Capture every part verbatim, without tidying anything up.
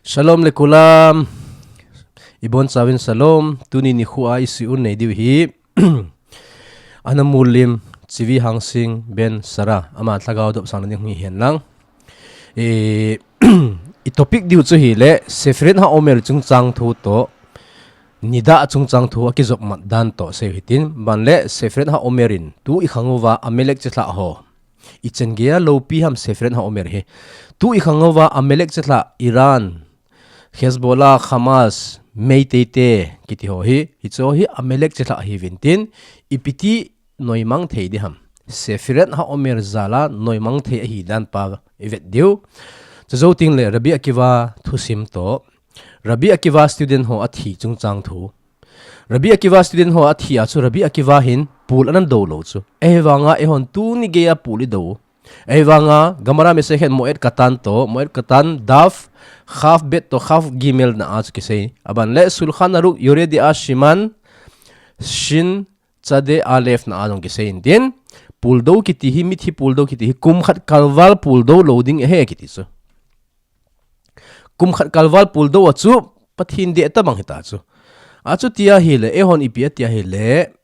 Shalom lekulam. Ibon chawin shalom. Tuni nikho a i siun nei diu hi. Ana mulim, Chivi Hangsing ben Sara. Ama lhagao dopsang na ding hi hen lang. E, i topic diu chu hi le, Sefiret HaOmer chungchang thu to. Nida chungchang thu a kijop mat dan to sei hitin. Ban le, Sefiret HaOmer in tu i khang uva Amalek chithla ho. I chen gei a lopi ham Sefiret HaOmer hi. Tu i khang uva Amalek chithla Iran, Hezbollah, Hamas, Meitei te kiti ho hi. Hicho hi Amalek chithla hi vintin. Ipiti noimang thei di ham. Sefiret HaOmer jala noimang thei ahi dan pa i vet diu. Chujou ting le Rabbi Akiva thusim to. Rabbi Akiva student ho athi chungchang thu. Rabbi Akiva student ho athi a chu Rabbi Akiva hin pul ana do lo chu. Ehivanga ehon tuni gei a pul i do. Ehivanga Gemara Masechet Moed Katan to, Moed Katan Daf, Chaf Bet to Chaf Gimel na a chu kisei. Aban le Shulchan Aruch Yoreh De'ah Siman, Shin Tzadeh Aleph na a jong kisei intin. Pul do kiti hi, mithi pul do kiti hi, kum khat kalval pul do lo ding ahi kiti chu. Kum khat kalval pul do a chu, Pathen deh tabang hita chu. A chu tia hi le, ehon ipi a tia hi le,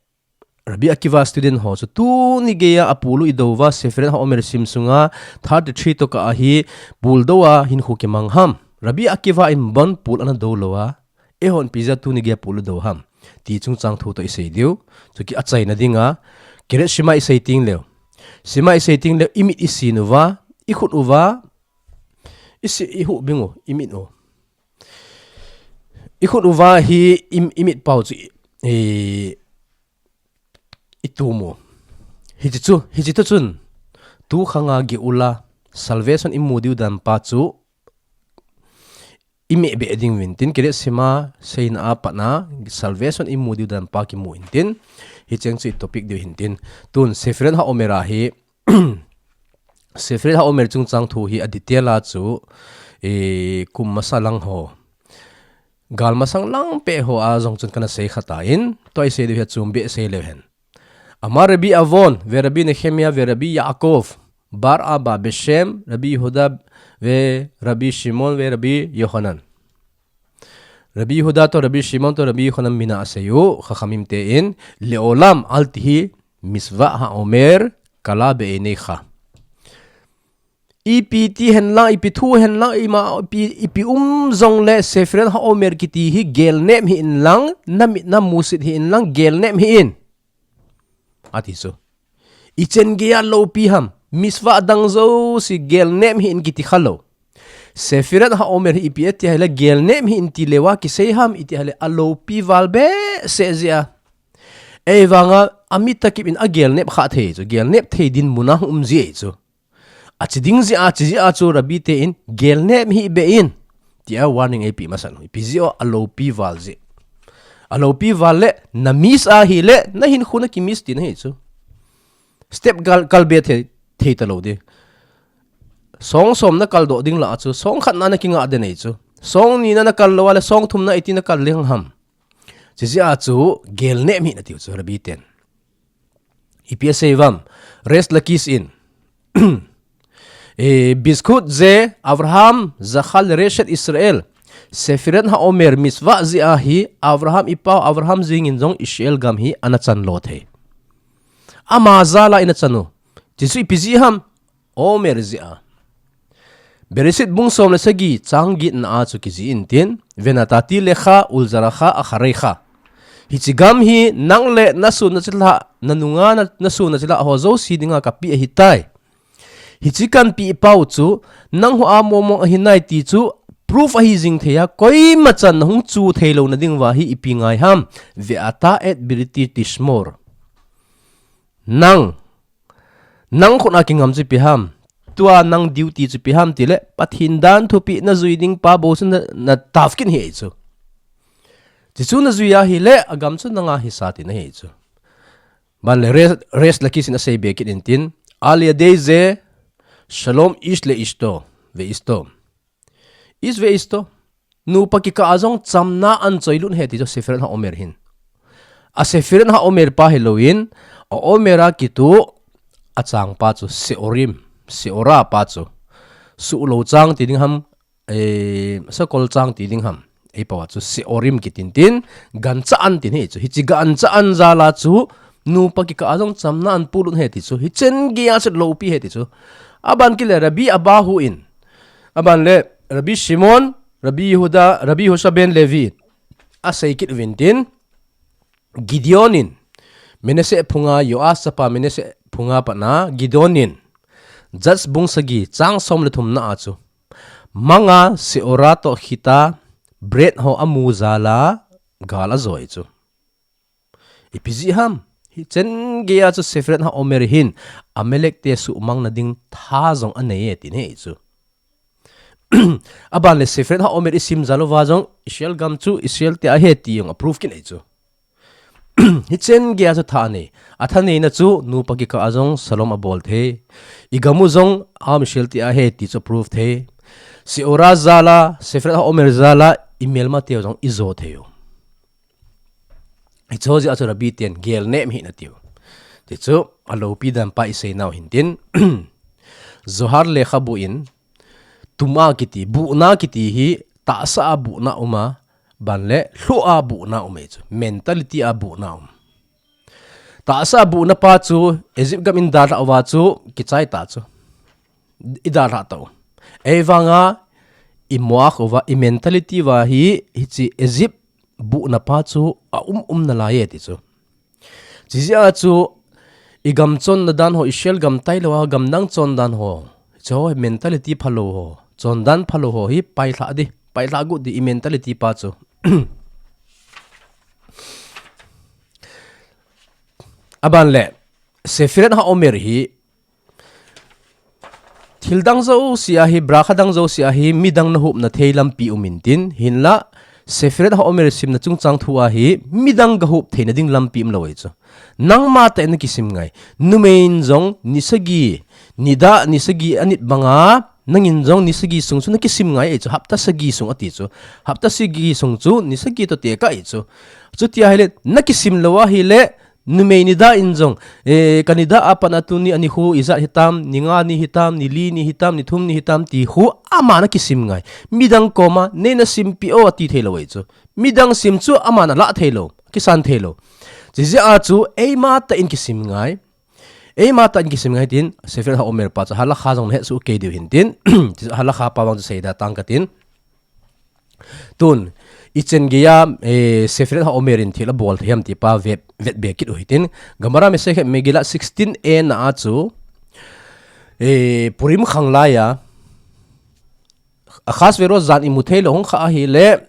Rabbi Akiva student ho chu tuni gei a apul u i do uva Sefiret HaOmer sim sunga thirty-three to ka ahi pul do a hinkho kimang ham. Rabbi Akiva in bon pul ana do lo a, ehon ipi jeh a tuni gei a pul u do ham. Ti chungchang thu to i sei diu. Chu ki achaina dinga, Keret Shema i sei ting leu. Shema i sei ting leu, i mit i sin uva, i khut uva, i si, i hu bing u, i mit u. I khut uva hi i, i mit pau chu i, i, i tum u. Hichi chu, hichi to chun, tu khanga Geula, salvation i mu diu dan pa chu, i meh beh ding vintin, Keret Shema seina a pat na, salvation i mu diu dan pa kimu intin, hicheng chu i topic diu hintin. Tun, Sefiret HaOmer a hi, Sefiret HaOmer chungchang thu hi a detail a chu, e, kum masa lang ho. Gal masang lang peh ho a jong chun kana sei kha ta in, tua i sei diu hi a chom beh sei leu hen. Amar Rabbi Avon, ve Rabbi Nehemiah, ve Rabbi Yaakov, bar Abba, beshem Rabbi Yehuda, ve Rabbi Shimon, ve Rabbi Yohanan. Rabbi Yehuda to Rabbi Shimon to Rabbi Yohanan mina asei u, Chachamim te in, leolam al tihi mitzvah haomer kala be'eineicha. Ipi ti hen lang, ipi thu hen lang, ima, ipi, ipi um jong le Sefiret HaOmer kiti hi gelnem hih in lang, na mit na musit hih in lang, gelnem hih in. Ati chu. I chen gei a lopi ham, mitzvah dang jouse gelnem hih in kiti kha lou. Sefiret HaOmer hi ipi ati ahile gelnem hih in ti leuva kisei ham iti ahile alopi val behseh jeh a. Eivanga, ami takip in agelnep kha thei chu, gelnep thei dinmun a hung um ji chu. Achi ding jeh a, achi jeh a chu Rabbi te in gelnep hih beh in. Tia warning eipe masat u. Ipi jeh a alopi val jeh. Alopi val le, na miss ahile, na hinkho na ki miss tina hi chu. Step kal, kal be thei, thei talou di. Song som na kal doh ding lah a chu, song khat na na kinga den ahi chu. Song ni na na kal lou a le, song thum na iti na kal leng ham. Chi jeh a chu, gelnep hih na tiu chu, Rabbi ten. Ipi asei uvam, Resh Lakish in. E, bizkut ze Avraham zacha lereshet Israel. Sefiret HaOmer mitzvah jeh a hi Avraham i pau Avraham jeng in jong Israel gam hi ana chan lo thei. Ama jal a ina chan u. Chi chu ipi jeh ham Omer jeh a. Bereshit bung som le sagi chang get na a chu kijih in tin, Venatati lecha ulzaracha acharecha. Hichi gam hi nang le na suna chilhah, na nunga na, na suna chilhah ho jouse dinga kapeh ahitai. Hichi kapeh pau chu, nang hoa mongmong ahi nai ti chu, proof ahi jing thei a, koima chan na hung chu thei lou na ding uva hi ipi ngai ham. Ve'ata et britati tishmor. Nang, nang khut a kingam chu ipi ham. Tua nang duty chu ipi ham tile, Pathen dan thupeh na jui ding pa bou chu na, na tafkin hi chu. Chi chu na jui ahile, agam chu nanga hisa tina hi chu. Ban le Resh, Resh Lakish in asei be kit in tin, al yadei ze shalom ish le ishto, ve ishto. Ish ve ishto. Nupa kikah a jong chamna ana choi lut ahi ti chu Sefiret HaOmer hin. A Sefiret HaOmer pa hilou in, a Omer a kitu a chang pa chu Seorim, Seora pa chu. Suh lou chang ti ding ham, eh, sakol chang ti ding ham. Ei pao a chu Seorim kitin tin, gancha an tin ahi chu. Hiche gancha an jal a chu, nupa kikah a jong chamna ahin polut ahi ti chu. Hichen gei a chu loupi ahi ti chu. Aban kit le Rabbi Abahu in. Aban le Rabbi Shimon, Rabbi Yehuda, Rabbi Yehoshua ben Levi. Asei kit uvin tin. Gideon in, Manasseh phunga, Joas chapa Manasseh phunga pat na, Gideon in, Judges bung sagi, chang som le thum na a chu. Manga Seorah toh khita, bread ho amu jal a, gal ajou chu. Ipi jeh ham, hichen gei a chu Sephirath HaOmer hin, Amalek te suhmang na ding tha jong anei e tin ahi chu. Aban le Sephirath HaOmer isim jal uva jong Israel gam chu Israel te ahi ti jong a proof kinei chu. Hichen gei a chu tha anei. Atha neina chu nupa kikah a jong shalom abol thei. Igam u jong Am Israel te ahi ti chu proof thei. Seorah jal a, Sephirath HaOmer jal a, imelma teu jong ijo thei u. Hiche jeh a chu Rabbi ten gel nem ahi nati u. Ti chu, aloupi dan pa isei nau hin tin. Zohar lekhabu in, tuma kiti, buhna kiti hi, tahsa a buhna um a, ban le, lhuh a buhna um e chu. Mentality a buhna um. Tahsa a buhna pa chu, Egypt gam in dalhah uva chu, kichai ta chu. Idalhah tau. Ei vang a, imoak uva, imentality uva hi, hiche Egypt buhna pa chu aum um nalai e ti chu. Chijeh a chu igam chonna dan ho, Israel gam tailou a gam dang chonna dan ho. Chu mentality phalou ho. Chondan phalou ho hi pailha di, pailha gu di imentality pa chu. Aban le, Sephirath HaOmer hi, thil dang jouse a hi, bracha dang jouse a hi, midang nahup na thei lampi um in tin, hinla, Sephirath HaOmer simna chungchang thu a hi, midang gahup theina ding lampi umlou ahi chu. Nangma tah in nakisim ngai. Numei in jong, ni sagi, nidah, ni sagi anit banga, nangin jong, ni sagi sung chu nakisim ngai ahi chu, hapta sagi sung ati chu. Hapta sagi sung chu, ni sagi toh tekah ahi chu. Chuti ahile, nakisim lou ahile, Numei nidah in jong, eh, ka nidah a pat a tuni a nikho ijat hitam, ni nga ni hitam, ni li ni hitam, ni thum ni hitam ti khu ama nakisim ngai. Midang koma, nei nasimpi o ati theilou ahi chu. Midang sim chu ama nalah theilou, kisan theilou. Chijeh a chu, eima tah in kisim ngai. Eima tah in kisim ngai tin, Sefer HaOmer pa chu halakha jong nahet soh kei diu hin tin, halakha pa vang chu seida tang katin. Tun, ichen geiya, eh, Sefer HaOmer in thil abol thei ham ti pa vet, vet be kit u hitin. Gemara Masechet Megillah sixteen a na a chu, eh, Purim khang laiya, Ahashverosh jan imu theilou hung kha ahile,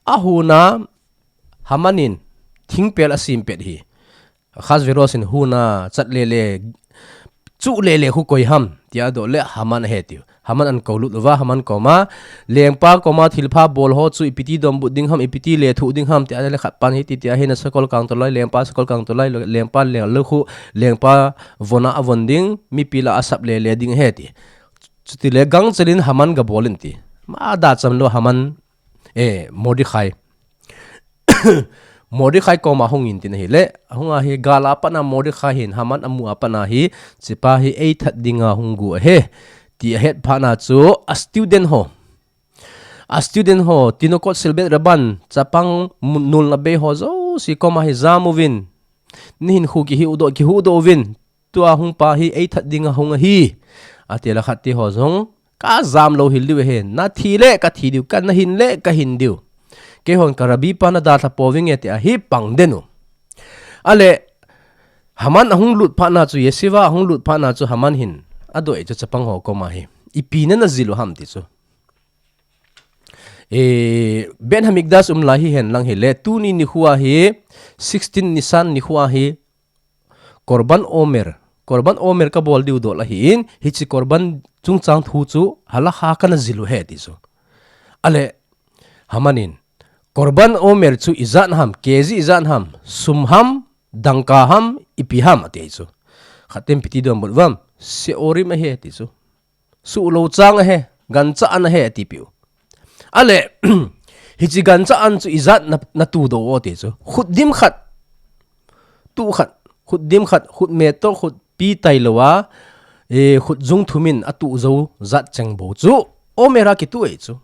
ahuna Haman in thingpel asim pet hi. Ahashverosh in huna chat lele, chu lele khu koi ham, tia adoh le Haman ahe tiu. Haman ahin koulut uva, Haman koma, lengpa koma thilpha bol ho chu ipiti donbut ding ham, ipiti lethuh ding ham, tia le khat pan hiti, tia hina sakol kangtolai, lengpa sakol kangtolai, lengpa leng le khu, lengpa vona avon ding, mipi lah a asap lele ding ahe ti. Chuti le gangchel in Haman gabol in ti. Ma da cham lou Haman, eh, Mordecai. Mordecai koma hung in tin ahile, hung ahi gal a pat na Mordecai hin Haman amu a pat na hi, hichepa hi eithat dinga hung gu ahi. Ti ahet phat na chu a student ho. A student ho, Tinokot Shel Bet Rabban, chapang mu-, nulna bei ho jouse koma hi jam uvin. Nahin khu kihuhdoh, kihuhdoh uvin. Tua hung pa hi eithat dinga hung ahi. Ati le khat ti ho jong, kajam lou hel diu ahi. Nathi le kathi diu, kanahin le kahin diu. Keihon ka Rabbi pa nadalha pouvinge tia hi pang den u. Ale, Haman ahung lut phat na chu, yeshiva ahung lut phat na chu Haman hin adoh e chu chapang ho koma hi. Ipi nana jil u ham ti chu. Eh, Beit Hamikdash um lai hihen lang hile, tuni nikho a hi, sixteen Nisan nikho a hi, Korban Omer. Korban Omer kabol diu dol ahin, hiche Korban chungchang thu chu halakha kana jil u ahi ti chu. Ale, Haman in, Korban Omer chu ijat ham, kg ijat ham, sum ham, dangka ham, ipi ham ati chu. Khat ten ipiti donbut u ham, seorim ahi ti chu. Suh lou chang ahi, gancha an ahi ati piu. Ale, hiche gancha an chu ijat na, natudoh u ti chu. Khut dim khat, tuh khat, khut dim khat, khut me toh, khut pi tailou a, eh, khut jung thum in atuh jou jat cheng bou chu. Omer a kitu e chu.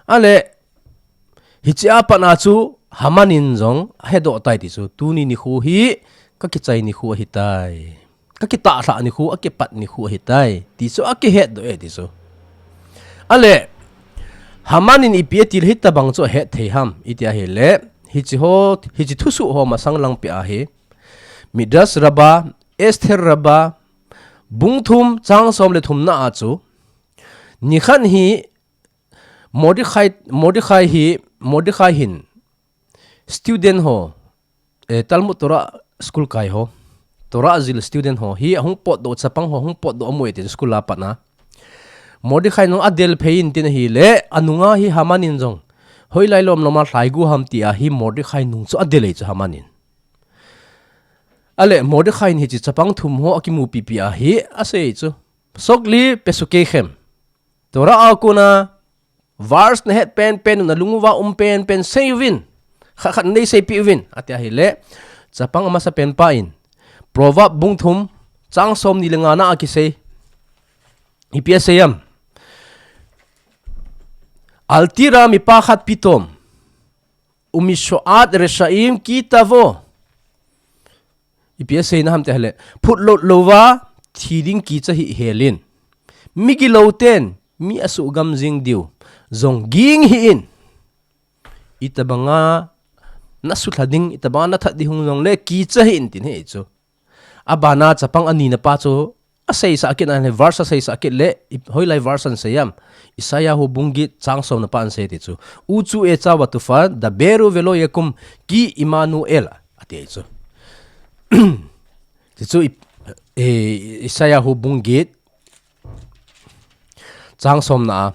Ale, hiche a pat a chu Haman in jong ahedoh tai ti chu. Tuni nikho hi kakichai nikho ahitai. Kakitahsa nikho, akipat nikho ahitai. Ti chu akihetdoh e ti chu. Ale, Haman in ipi ati le hitabang chu ahet thei ham. Iti ahile, hiche ho, hiche thusoh ho masang lang pia hi. Midrash Rabbah, Esther Rabbah, bung thum, chang som le thumna a chu. Nikhat hi Mordecai, Mordecai hi, Mordecai hin student ho, eh, Talmud Torah school kai ho, Torah jil student ho hi ahung potdoh, chapang ho ahung potdoh amu e tin school a pat a. Mordecai nung adel phei in tin ahile, anunga hi Haman in jong, hoilai lom lom a lhaigu ham ti a hi Mordecai nung chu adel e chu Haman in. Ale Mordecai in hiche chapang thum ho akimupipi a hi asei chu. Sokli pesukechem. Torah a kona verse nahet penpen, nalung uva um penpen, sei uvin. Khat khat nei seipeh uvin. Ati ahile, chapang amasa pen pa in. Proverb bung thum, chang somni le ngana a kisei. Ipi asei em. Al tira mipachat pitom. Umishoat reshaim ki tavo. Ipi aseina ham ti ahile. Phutlut louva, thi ding kicha hih helin. Migilou ten, mi asuhgam jing diu. Jong ging hih in. Itabanga, nasutlha ding, itabanga nathat ding hung jongle, kicha hih in tin ahi chu. Abana chapang anina pa chu, aseisah kit na le, verse aseisah kit le, i-, hoilai verse ahin sei em. Isaiah hu bung get chang somna pa ahin sei ti chu. Uchu echa vatufa, daberu velo yakum, ki Immanuel, ati chu. Ti chu i-, e, Isaiah hu bung get, chang somna a.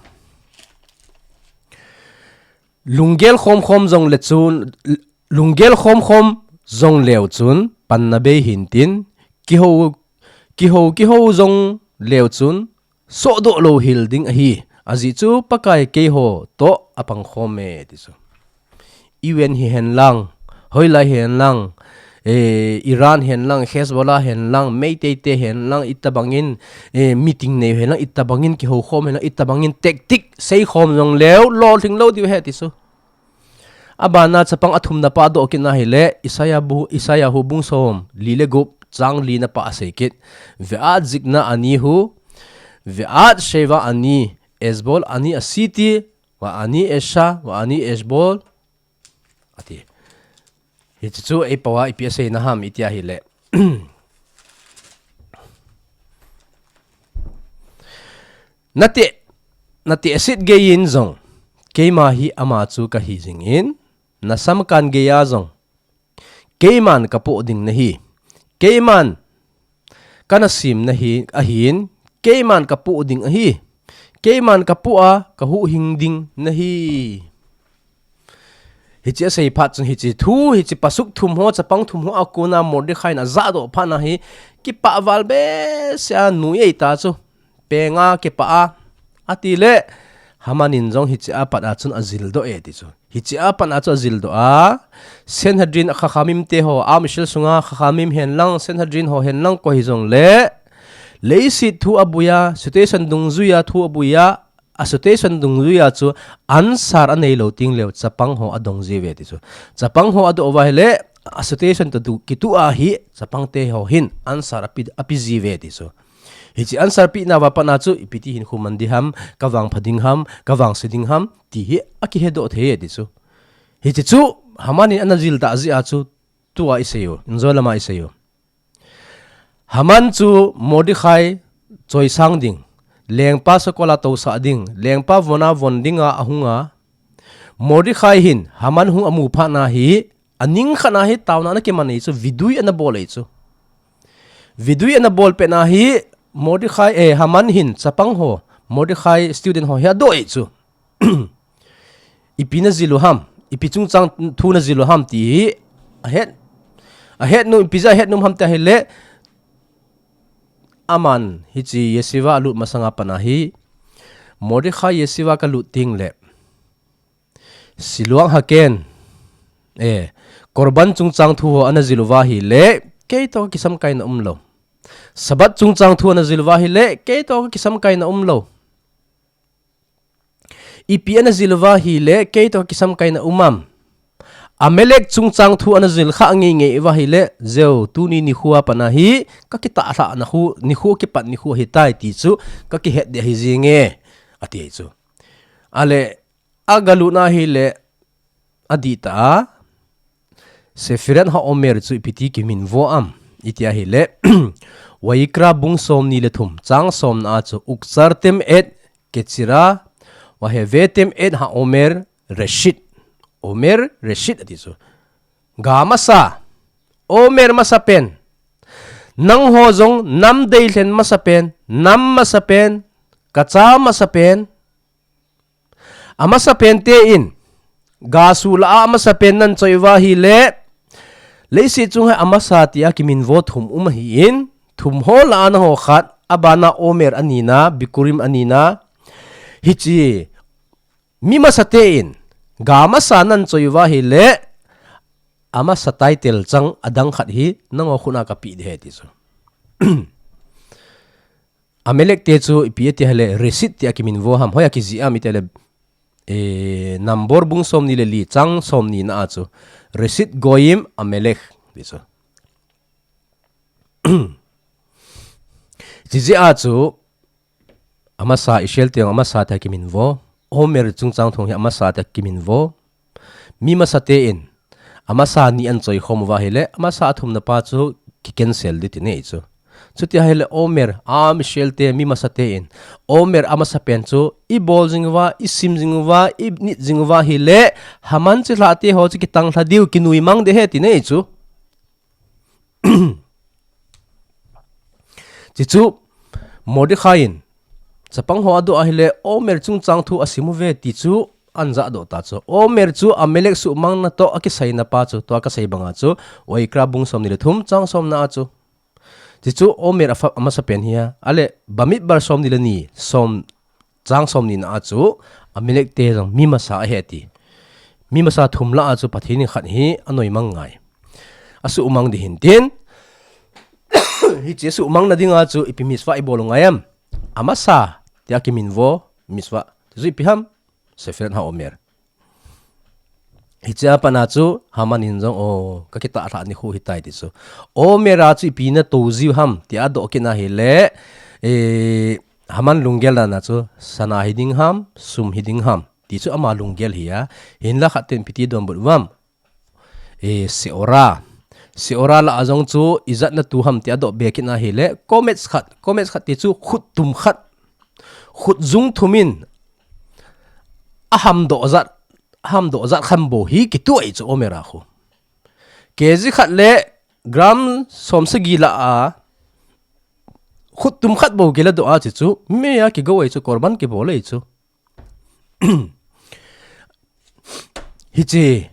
Lunggel khomkhom jongle chun, lunggel khomkhom jongleu chun, panna bei hintin, kiho, kiho, kiho jongleu chun, sohdoh lou hel ding ahi, ajeh chu Pakai keiho toh apangkhom e, ti chu. U N hihen lang, hoilai hihen lang, eh, Iran hihen lang, Hezbollah hihen lang, Meitei te hihen lang, itabangin, eh, meeting nei hihen lang, itabangin kihoukhom hihen lang, itabangin tactic seikhom jongleu, lolhing lou diu ahi ti chu. Abana chapang athumna pa doh kit na ahile, Isaiah bu-, Isaiah hu bung som, li le gup, chang lina pa asei kit. Ve'at zikna ani hu, ve'at sheva ani, eshbol ani asiti, va'ani esha, va'ani eshbol, ati. Hichu chu eipao a ipi aseina ham iti ahile. Nateh, nateh asit geiyin jong, keima hi ama chu kahi jingin, nasamkan geiya jong, keiman kapoh ding nahi, keiman kana sem nahi, ahin, keiman kapoh ding ahi, keiman kapoh a, kahuhhing ding nahi. Hiche asei phat chun hiche thu, hiche pasuk thum ho, chapang thum ho a kona Mordecai in ajahdoh phat na hi, kipah val behseh a nui eita chu. Penga kipah a. Atile, Haman in jong hiche a pat a chun ajildoh e ti chu. Hiche a pat a chu ajildoh a. Sanhedrin a Chachamim te ho, a Mishnah sunga Chachamim hihen lang, Sanhedrin ho hihen lang koi hijongle. Leiset thu abuia, situation dungjuia thu abuia, a situation dungjuia chu answer anei lou tengleu chapang ho adong jiuve ti chu. Chapang ho adoh uva ahile, a situation toh kitu a hi, chapang te ho hin answer api, api jiuve ti chu. Hiche answer pehna uva pat na chu, ipi ti hinkho man ding ham, kavangpha ding ham, kavangse ding ham, ti hi akihedoh thei e ti chu. Hiche chu, Haman in ana jil tah jeh a chu, tua isei u, injo lama isei u. Haman chu Mordecai choisang ding, lengpa sakol a tousah ding, lengpa von a von dinga ahung a, Mordecai hin Haman hung amu phat na hi, aning khat na hi taona ana kiman e chu, vidui ana bol e chu. Vidui ana bol pet na hi, Mordecai, eh, Haman hin chapang ho, Mordecai student ho hi adoh e chu. Ipi najil u ham, ipi chungchang thu najil u ham ti hi ahet, ahet nom, ipi jeh a ahet nom ham ti ahile, aman hiche yeshiva alut masanga pat na hi, Mordecai yeshiva kalut tengle, Siluang Haken, eh, Korban chungchang thu ho ana jil uva ahile, kei toh kakisamkaina umlou. Sabbath chungchang thu ana jil uva ahile, kei toh kakisamkaina umlou. Ipi ana jil uva ahile, kei toh kisam kaina um am. Amalek chungchang thu ana jil kha ngei ngei uva ahile, jeh u tuni nikho a pat a hi, ka kitah lhah na khu, nikho kipat nikho ahitai ti chu, ka kihet ding ahi jenge, ati chu. Ale, agalut na ahile, adih tah a, Sefirat HaOmer chu ipi ti kiminvo am, iti ahile, Vaikra bung somni le thum, chang somna a chu, Uktsartem et Ketsira, Vahevetem et HaOmer Reshit. Omer Reshit ati chu. Ga masa, Omer masapen. Nangho jong nam deilhen masapen, nam masapen, kacha masapen. Amasapen te in, ga su lah a amasapen nan choi uva ahile, leiset chung hi amasa tia kiminvo thum um ahin, thum ho lah a nangho khat, abana Omer anina, Bikurim anina, hiche, mi masa te in, ga masa nan choi uva ahile, amasa title chang adang khat hi, nangho khut a kapeh ding ahi ti chu. Amalek te chu ipi ati ahile, Reshit tia kiminvo ham, hoiya kijih am iti ahile, eh, Number bung somni le li, chang somni na a chu, Reshit Goyim Amalek, ti chu. Chijeh a chu, amasa Israel te jong amasa tia kiminvo, Omer chungchang thu hi amasa tia kiminvo, mi masa te in, amasa ni an choi khom uva ahile, amasa athumna pa chu ki cancel ding ti nei chu. Chuti ahile Omer, a Israel te mi masa te in, Omer amasapen chu, i bol jing uva, i sim jing uva, i nit jing uva ahile, Haman chilhah te ho chu kitang lha diu, kinuimang ding ahi ti nei chu. Chuchu, Mordecai in, chapang ho adoh ahile, Omer chungchang thu asim uve ti chu, an jahdoh ta chu. Omer chu Amalek suhmangna toh akiseina pa chu, tua kasei banga chu, Vaikra bung somni le thum chang somna a chu. Chuchu Omer apha-, amasapen hi a, ale, Bamidbar somni le ni, som, chang somni na a chu, Amalek te jong mi masa ahi ati. Mi masa thum lah a chu Pathen in khat hi anoimang ngai. Asuhmang ding ahin tin, hiche suhmangna dinga chu ipi mitzvah ibol u ngai am. Amasa, tia kiminvo, mitzvah. Chuchu ipi ham, Sefirat HaOmer. Hiche a pat a chu, Haman in jong, o, ka kitah lhah nikho ahitai ti chu. Omer a chu ipi na tou jiu ham, tia adoh kit na ahile, eh, Haman lunggel dan a chu, sana hi ding ham, sum hi ding ham, ti chu ama lunggel ahi a, hinla khat ten ipi ti donbut uvam. Eh, Seorah. Seorah lah a jong chu, ijat na tou ham, tia adoh be kit na ahile, comets khat, comets khat ti chu, khut tum khat. Khut jung thum in, aham doh jat, aham doh jat khat bou hi kitou ahi chu Omer a khu. Kg khat le gram som sagi lah a, khut tum khat bou kila doh a chu chu, mei a kigou ahi chu, korban kibol ahi chu. Hiche,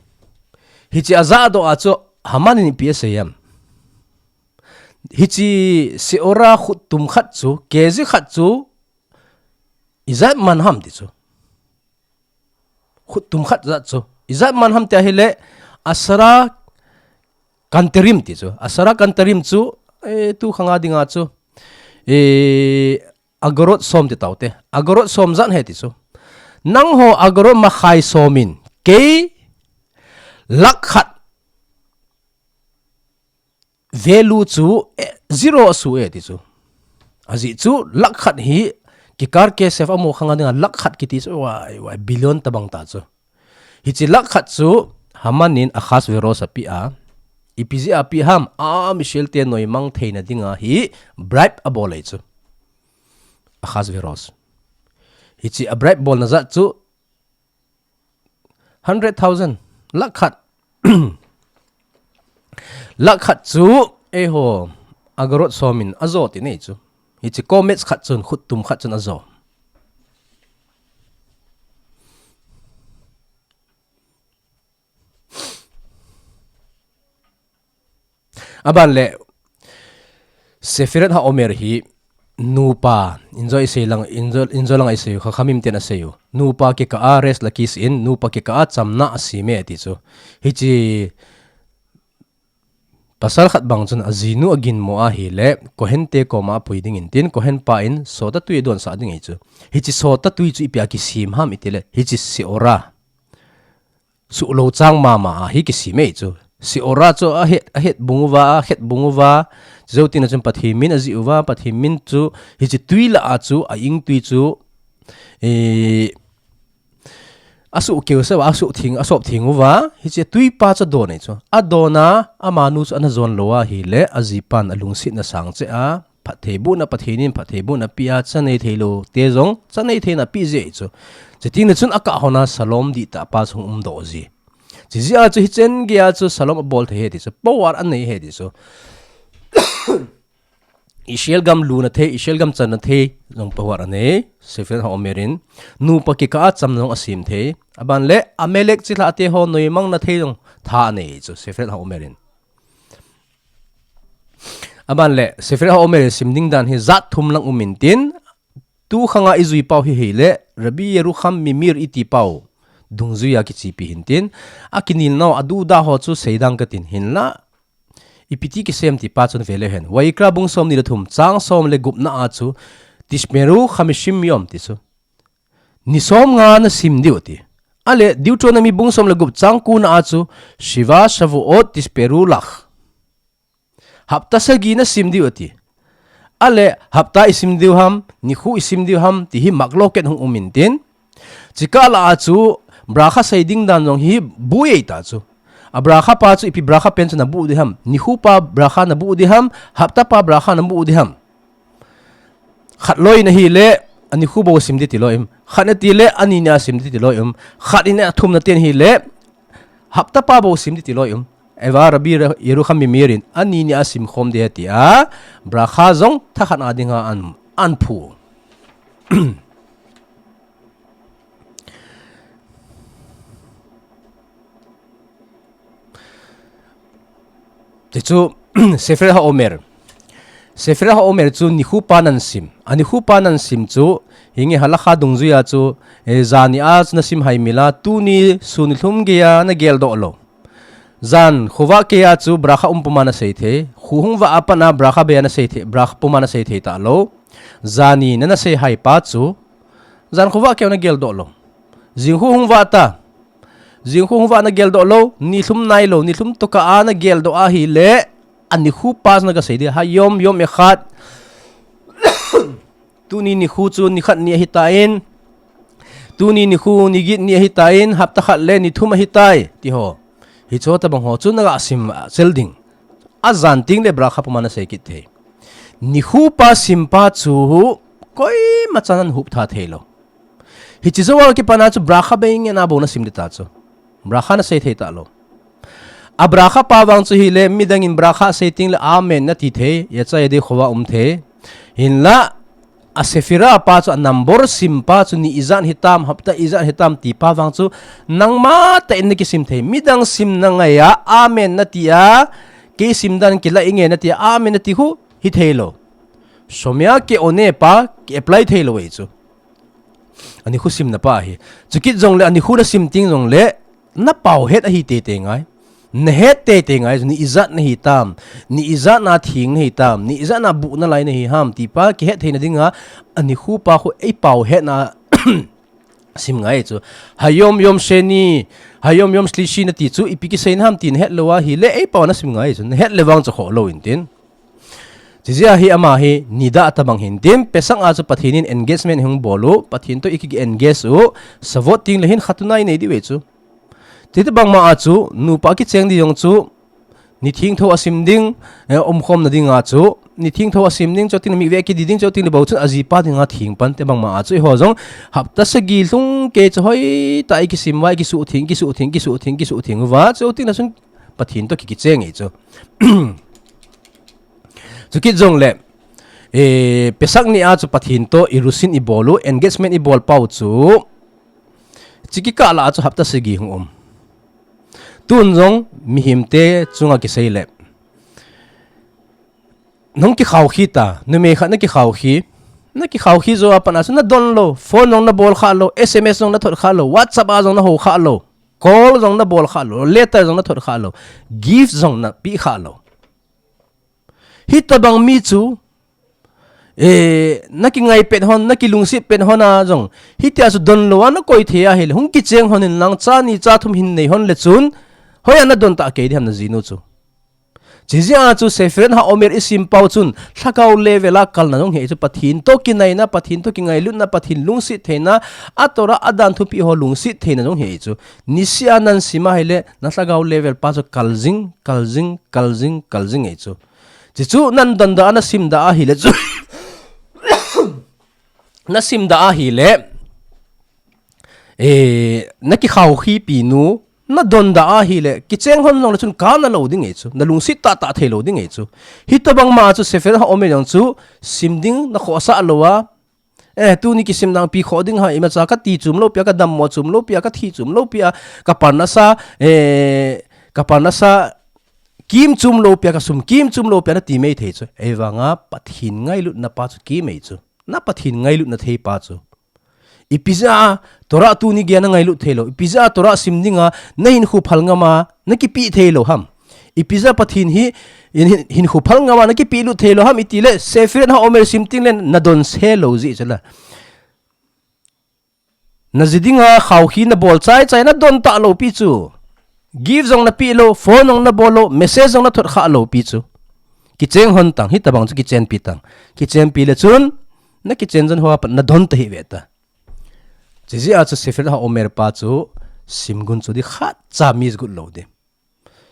hiche ajahdoh a chu, Haman in ipi asei em. Hiche Seorah khut tum khat chu, kg khat chu, ijat man ham ti chu. Khut tum khat jat chu. Ijat man ham ti ahile, asara kantarim ti chu. Asara kantarim chu, eh, tu khanga dinga chu. Eh, agorot som ti taute. Agorot som jat ahi ti chu. Nangho agorot makhai som in, kei lakh khat value chu, eh, zero asu e ti chu. Ajeh chu lakh khat hi kikar kesef amo khanga dinga lakh khat kiti chu, wai, wai, billion tabang ta chu. Hiche lakh khat chu Haman in Ahasuerus apeh a, ipi jeh a apeh ham, a Israel te noimang theina dinga hi bribe abol ahi chu. Ahasuerus. Hiche a bribe bolna jat chu hundred thousand, lakh khat. Lakh khat chu, eiho, agorot som in ajo ti nei chu. Hiche comets khat chun, khut tum khat chun ajo. Aban le, Sefirat HaOmer hi nupa, injo isei lang, injo, injo lang isei u, Khakhamim ten asei u. Nupa kikah a Resh Lakish in, nupa kikah a chamna asem e ti chu. Hiche Pasal khat bang chun ajinu aginmo ahile, Kohen te koma apui ding intin, Kohen pa in sota tui adonsah ding ahi chu. Hiche sota tui chu ipi a kisem ham itile, hiche seorah. Suhlou chang mama a hi kisem ahi chu. Seorah chu ahet, ahet bung uva, ahet bung uva. Jou tina chun Pathen min ajih uva, Pathen min chu hiche tui lah a chu, a-ing tui chu, eh, asuh keu seuva, asuh theng, asop theng uva, hiche tuipa chu adon ahi chu. Adon a, amanu chu ana jon lou ahile, ajipan alungsetna sang cheh a, phattheibohna Pathen in, phattheibohna apeh a, cha nei theilou te jong, cha nei theina apeh jeh ahi chu. Chuti na chun akah hon a shalom dihtah pa chu hung umdoh ji. Chujeh a chu hichen gei a chu shalom abol thei ahi ti chu, power anei ahi ti chu. Israel gam luna thei, Israel gam channa thei jong power anei, Sefirat HaOmer in. Nupa kikah a chamna jong asem thei. Aban le, Amalek chilhah te ho noimang na thei jong tha anei chu, Sefirat HaOmer in. Aban le, Sefirat HaOmer in sim ding dan hi jat thum lang um intin, tu khang a ijui pau hi hile, Rabbi Yerucham Mimir iti pau dungjui a kichepi hintin, akinel nau aduhdah ho chu seidang katin hinla, ipi ti kisem ti pa chun ve leu hen. Vayikra bung somni le thum, chang som le gupna a chu, Tishmeru Chamishim Yom ti chu, ni somnga nasim diu ati. Ale, Deuteronomy bung som le gup, chang kona a chu, Shiva Shavuot Tishmeru Lach. Hapta sagi nasim diu ati. Ale, hapta isim diu ham, nikho isim diu ham, ti hi machloket hung um intin. Chukah lah a chu, bracha sei ding dan jong hi bu ei ta chu. A bracha pa chu ipi bracha pen chu nabu ding ham, nikho pa bracha nabu ding ham, hapta pa bracha nabu ding ham. Khat loi na hile, anikho bou sim di ti loi um. Khat nati le, ani nia sim di ti loi um. Khat in athum nati hile, hapta pa bou sim di ti loi um. Eva Rabbi Ra-, Yerucham Mimir in, ani nia sim khom di tia, bracha jong thakhat a dinga an, an phu. Ti chu, Sefirat HaOmer. Sefirat HaOmer chu nikho pa nan sim. Anikho pa nan sim chu, hinge halacha dungjui a chu, eh, jani a chu nasim haimil a, tuni sun nilhum gei a nageldoh lou. Jan khovah kei a chu bracha um puma nasei thei. Kho hung vah a pat a bracha bei a nasei thei, bracha puma nasei thei talou. Jani nana sei hai pa chu, jan khovah kei a nageldoh lou. Jing kho hung vah ta. Jing kho hung vah nageldoh lou, nilhum nailou, nilhum tokah a nageldoh ahile, anikho pa chu nagasei di, Hayom yom echad. Tuni nikho chu nikhat ni ahitan, tuni nikho niget ni ahitan, hapta khat le nithum ahitai, ti ho. Hiche tabang ho chu nagasim sel ding. Ajan teng le bracha puma nasei kit thei. Nikho pa sim pa chu koima chan ahup tha thei lou. Hiche jou a kipat a chu bracha bei ngen a bou nasim di ta chu. Bracha nasei thei talou. A bracha pa vang chu hile, midang in bracha sei teng le amen nati thei, yachai di khovah um thei. Hinla, a Sefira pa chu, a number sim pa chu, ni ijat hitam, hapta ijat hitam ti pa vang chu, nangma tah in nakisim thei. Midang sim nangai a, amen nati a, kei sim dan kila inge nati a, amen nati khu, hithei lou. Shomea ke one pa, ki apply thei lou ei chu. Anikho simna pa hi. Chukit jongle anikho nasim teng jongle, napao het ahi teitei ngai. Nahet teitei ngai, ni ijat nahitam, ni ijat na theng nahitam, ni ijat na buh nalai nahi ham, ti pa kihet theina dinga, anikho pa khu eipao hetna sim ngai chu. Hayom yom sheni, hayom yom shlishi nati chu, ipi kiseina ham ti nahet lou ahile, eipao nasim ngai chu. Nahet le vang chu khoh lou intin. Chujeh a hi ama hi nida tabang hintin, Pesach a chu Pathen in engagement hung bol u, Pathen toh iki engage u, Shavuot teng le hin khatuna inei diu ve chu. Chuti bangma a chu, nupa kicheng di jong chu, ni thengtho asim ding, eh, umkhom na dinga chu, ni thengtho asim ding, chuti na mi ve kidi ding, chuti na bou chun ajipa dinga theng pan te bangma a chu, eiho jong, hapta sagi lhung kei chu hoitah a ikisim uva, ikisuh theng, kisuh theng, kisuh theng, kisuh theng uva, chuti na chun Pathen toh kikicheng ei chu. Chukit jongle, eh, Pesach ni a chu Pathen toh irushin ibol u, engagement ibol pau chu, chukikah lah a chu hapta sagi hung um. Tun jong mihemte chunga kisei le. Nahung kikhao khi ta, numei khat nakikhao khi, nakikhao khi jou a pat a chu nadon lou, phone jong nabol kha lou, S M S jong nathot kha lou, WhatsApp a jong nahou kha lou. Call jong nabol kha lou, letter jong nathot kha lou, gift jong napeh kha lou. Hitabang mi chu, eh, na kingai pet hon, na kilungsit pet hon a jong, hitia chu don lou a na koi thei ahile, hung kicheng hon in lang, cha ni cha thum hin nei hon le chun, hoiya na don ta kei di ham na jinu chu. Chijeh a chu Sefirat HaOmer i sim pau chun, lhagao level a kalna jong hi chu, Pathen to kinaina, Pathen to kingailutna, Pathen lungsit theina, a Torah a dan thupi ho lungsit theina jong hi chu. Niseh a nan sim ahile, na lhagao level pa chu kal jing, kal jing, kal jing, kal jing hi chu. Chuchu nan don da, na sim da ahile chu. Na sim da ahile, eh, na kikhao khipi nu, na don da ahile, kicheng hon jong le chun kana lou ding hi chu, na lungsit tah tah thei lou ding hi chu. Hitabang ma chu Sefirat HaOmer jong chu, sim ding na khohsah lou a, eh, tuni kisim nang pi kho ding ham, imacha ka ti chum lou pia, ka dammo chum lou pia, ka thi chum lou pia, ka parnasa, eh, ka parnasa kim chum lou pia, ka sum kim chum lou pia, na ti mei thei chu. Ahivang a Pathen ngailutna pa chu kim hi chu. Na Pathen ngailutna thei pa chu. Ipi jeh a Torah tuni geiya na ngailut thei lou. Ipi jeh a Torah sim dinga na hinkho phal ngam a na kipe thei lou ham. Ipi jeh a Pathen hi hin, hin, hinkho phal ngam a na kipe lut thei lou ham iti le, Sefirat HaOmer sim teng le na don se lou jeh chu la. Na ji dinga khao khi na bol chai chai, na don ta lou pi chu. Gift jong na pe lou, phone jong na bol lou, message jong na thot kha lou pi chu. Kicheng hon tang, hitabang chu kichen pi tang. Kichen pi le chun, na kichen jon hoa pat na don ta hi ve ta. Chijeh a chu Sefirat HaOmer pa chu, sim gun chu di khat cha miss got lou di.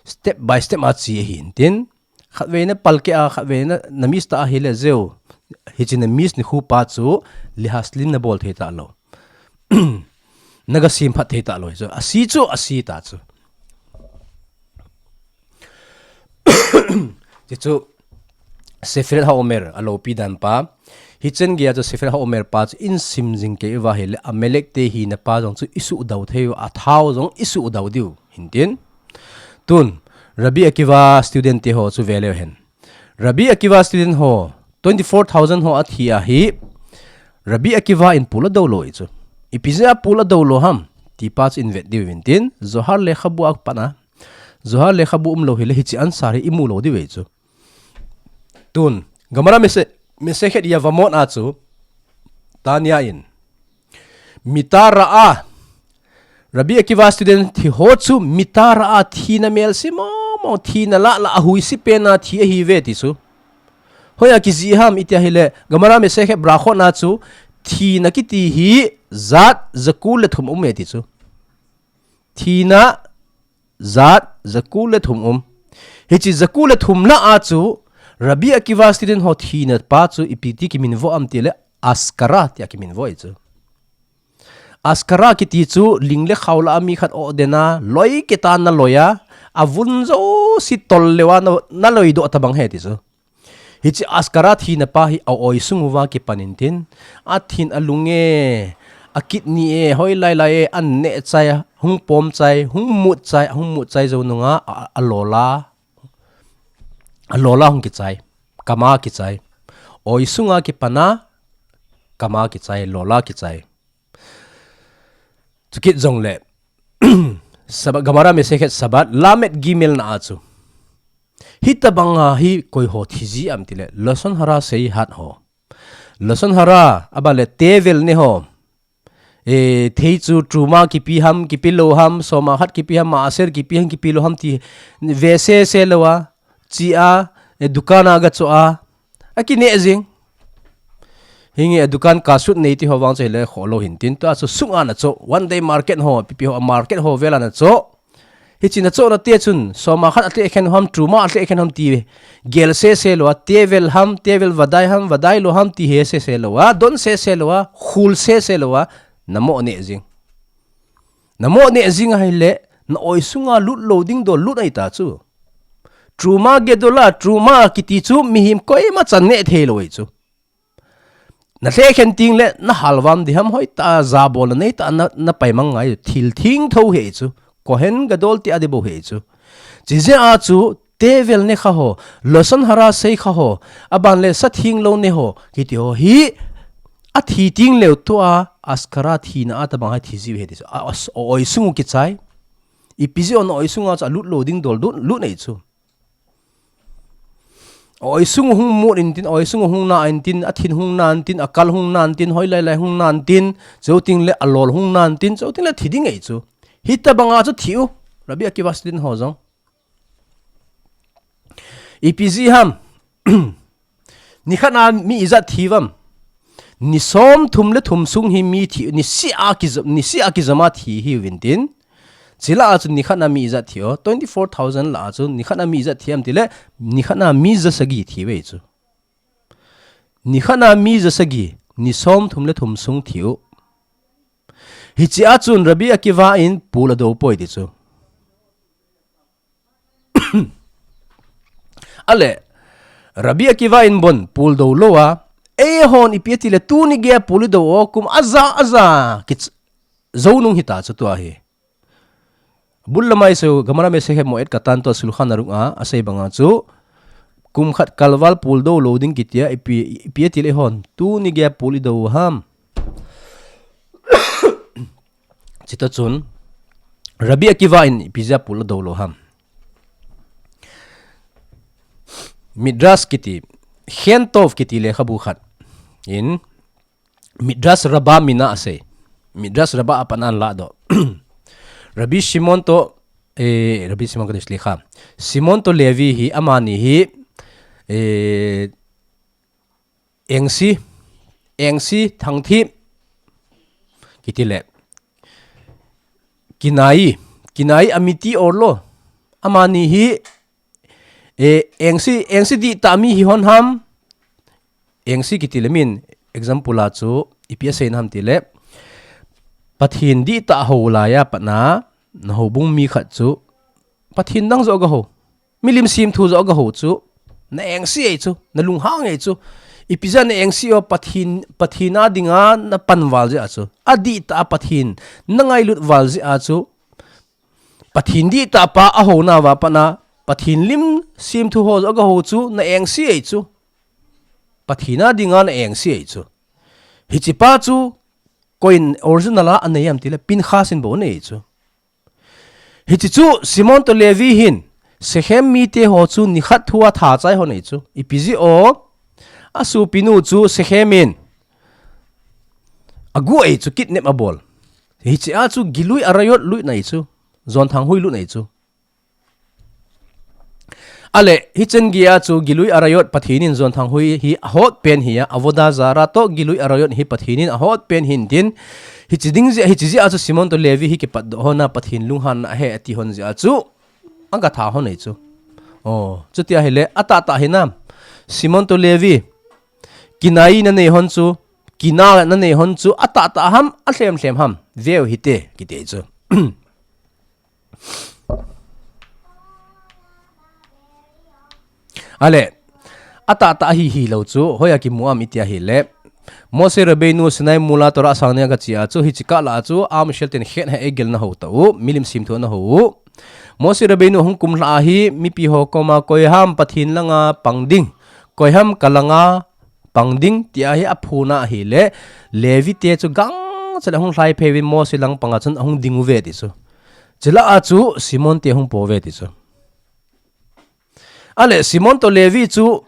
Step by step a chi ahin tin. Khatvei na palkeh a, khatvei na, na miss ta ahile jeh u. Hichi na miss nikho pa chu, lihaslim na bol thei ta lou. Na ga sim phat thei ta lou hi chu. Asi chu, asi ta chu. Chuchu, Sefirat HaOmer, a loupi dan pa. Hichan geiya chu Sefirat HaOmer pa chu in sim jing kei uva ahile, Amalek te hina pa jong chu i suhdau thei u, a thao jong i suhdau diu, hin tin. Tun, Rabbi Akiva student te ho chu ve leu hen. Rabbi Akiva student ho, twenty-four thousand ho a thi ahi, Rabbi Akiva in pul a dou lou hi chu. Ipi jeh a pul a dou lou ham, ti pa chu in vet diu hin tin, Zohar lekhabu a pat a. Zohar lekhabu um lou hile hichi answer hi i mu lou diu hi chu. Tun, Gemara Mese-, Masechet Yevamot a chu, Tanya in, Mita ra'a, Rabbi Akiva student thi ho chu mita ra'a, thina melse mong mong, thina lah lah a huisi pen a thi ahi ve ti chu. Hoiya kijih ham iti ahile, Gemara Masechet Berachot na chu, thina kiti hi jat jakul le thum um e ti chu. Thina jat jakul le thum um. Hichi jakul le thum lah a chu, Rabbi Akiva student ho thina pa chu ipi ti kiminvo am ti le, Askara tia kiminvo hi chu. Askara kiti chu ling le khao lah a mi khat o den a, loi kit a na loi a, a vun jouse tol leu a na, na loi doh tabang ahi ti chu. Hichi Askara thina pa hi a oi sung uva kipan in tin, a thin a lung e, a kidney e, hoilai lai e, a neh chai, hung pom chai, hung mut chai, hung mut chai jou nunga, a, a lola, a lola hung kichai, kama kichai. Oi sunga kipan a, kama kichai, lola kichai. Chukit jongle, Sabbath, Gemara Masechet Sabbath, Lamed Gimel na a chu. Hitabang a hi koi ho thi ji am ti le, Lashon Hara sei hat ho. Lashon Hara, aban le tevel ne ho. E, thei chu Truma kipe ham, kipe lou ham, som a khat kipe ham, Maaser kipe ham, kipe lou ham ti ve sese lou a, chi a, e, dukan a ga cho a, a kineh jing. Hinge, e, dukan kasut nei ti ho vang chu hile kho lou hin tin, tua chu sunga na cho, one day market ho, ipi ipi ho, market ho vel a na cho. Hichi na chohna te chun, som a khat a tleh khen ham, Truma a tleh khen ham ti gel sese lou a, tevel ham, tevel vadai ham, vadai lou ham ti he sese lou a, don sese lou a, khul sese lou a, na mo neh jing. Na mo neh jing ahile, na oi sunga lut lou ding dol lut ahi ta chu. Truma gedola, Truma kiti chu mihem koima chan neh thei lou ahi chu. Na tleh khen teng le, na halvam di ham, hoitah a jabol na nei tah a na, na paimang ngai, thil thengtho ahi chu. Kohen Gadol ti a di bou ahi chu. Chijeh a chu, tevel ne kha ho, Lashon Hara sei kha ho, aban le sa theng lou ne ho, kiti ho hi, a thi teng leu tua, Askara thina a tabang a hi thi jiu ahi ti chu. A, a, oi sung u kichai. Ipi jeh a na oi sunga chu a lut lou ding dol lut, lut ahi chu. Oisung hung mut intin, oisung hung na intin, athin hung na intin, akal hung na intin, hoilai lai hung na intin, chuteng le alol hung na intin, chuteng le thi ding ahi chu. Hitabanga chu thi u. Rabbi Akiva student ho jong. Ipi jeh ham. Nikhat a mi ijat thi uvam. Ni somthum le thum sung hi mi thi, nisih a kijom, nisih a kijom a thi hiuvin tin. Chule a chu nikhat a mi ijat thi o. Twenty-four thousand lah a chu nikhat a mi ijat thi ham tile, nikhat a mi jasagi thi uve chu. Nikhat a mi jasagi, ni somthum le thum sung thi u. Hiche a chun Rabbi Akiva in pul adou poi ti chu. Ale, Rabbi Akiva in bon pul dou lou a, eihon ipi ati le tuni geiya pul idou o, kum aja, aja, kit, jou nung hita chu tua hi. Bul lamai su, Gemara Masechet Moed Katan toh Shulchan Aruch a, asei banga chu, kum khat kalval pul dou lou ding kitia, ipi, ipi ati le eihon, tuni geiya pul idou ham. Chutah chun, Rabbi Akiva in ipi jeh a pul adou lou ham. Midrash kiti, Shem Tov kiti lekhabu khat in, Midrash Rabbah min a asei. Midrash Rabbah a pat a ana ladoh. Rabbi Shimon toh, eh, Rabbi Shimon Kadis lekha. Shimon toh Levi hi, amani hi, eh, Engsi, Engsi, Thangthip, kiti le. Kinai, Kinai Amiti Orlo. Amani hi, eh, Engsi, Engsi dihtah mi hi hon ham. Engsi kiti le min, example a chu, ipi asei na ham tile. Pathen dihtah ho laiya pat a, na houbung mi khat chu, Pathen dang joh ga ho. Milim semthu joh ga ho chu, na engse ahi chu, na lunghang ahi chu. Ipi jeh a na engse o Pathen, Pathen a dinga na pan val jeh a chu. Adihtah a Pathen, na ngailut val jeh a chu. Pathen dihtah pa a ho nauva pat a, Pathen lim semthu ho joh ga ho chu, na engse ahi chu. Pathen a dinga na engse ahi chu. Hiche pa chu, koiin original a anei ham tile, Pinchas in bou anei chu. Hiche chu Shimon toh Levi hin, Shechem mite ho chu nikhat thu a tha chai hon ahi chu. Ipi jeh o, asopinu chu Shechem in agu ahi chu kidnap abol. Hiche a chu Gilui Arayot lut na ahi chu. Jonthang hui lut na ahi chu. Ale, hichan geiya chu Gilui Arayot Pathen in Jonthang hui hi ahot pen hi a, Avodah Zarah toh Gilui Arayot hi Pathen in ahot pen hin tin, hiche ding jeh, hiche jeh a chu Shimon toh Levi hi kipatdoh hon a Pathen lunghanna ahi ati hon jeh a chu, aga tha hon ahi chu. O, chuti ahile, atahtah hi na, Shimon toh Levi, kinai na nei hon chu, kina na nei hon chu, atahtah ham, alhem lhem ham, veu hite, kiti chu. Ale, atahtah hi hilou chu, hoiya kimu am iti ahile. Moshe Rabbeinu Sinai mol a Torah sang dinga aga che a chu, hiche kah lah a chu, Am Yisrael ten Chet HaEgel ana ho tau, milim semthu ana ho u. Moshe Rabbeinu ahung kum lhah a hi, mipi ho koma koi ham Pathen langa pang ding, koi ham kalanga pang ding, tia hi aphon a ahile, Levi te chu gangchel a hung lhai phei uvin Moshe lang panga chun ahung ding uve ti chu. Chule a chu Shimon te ahung po uve ti chu. Ale Shimon toh Levi chu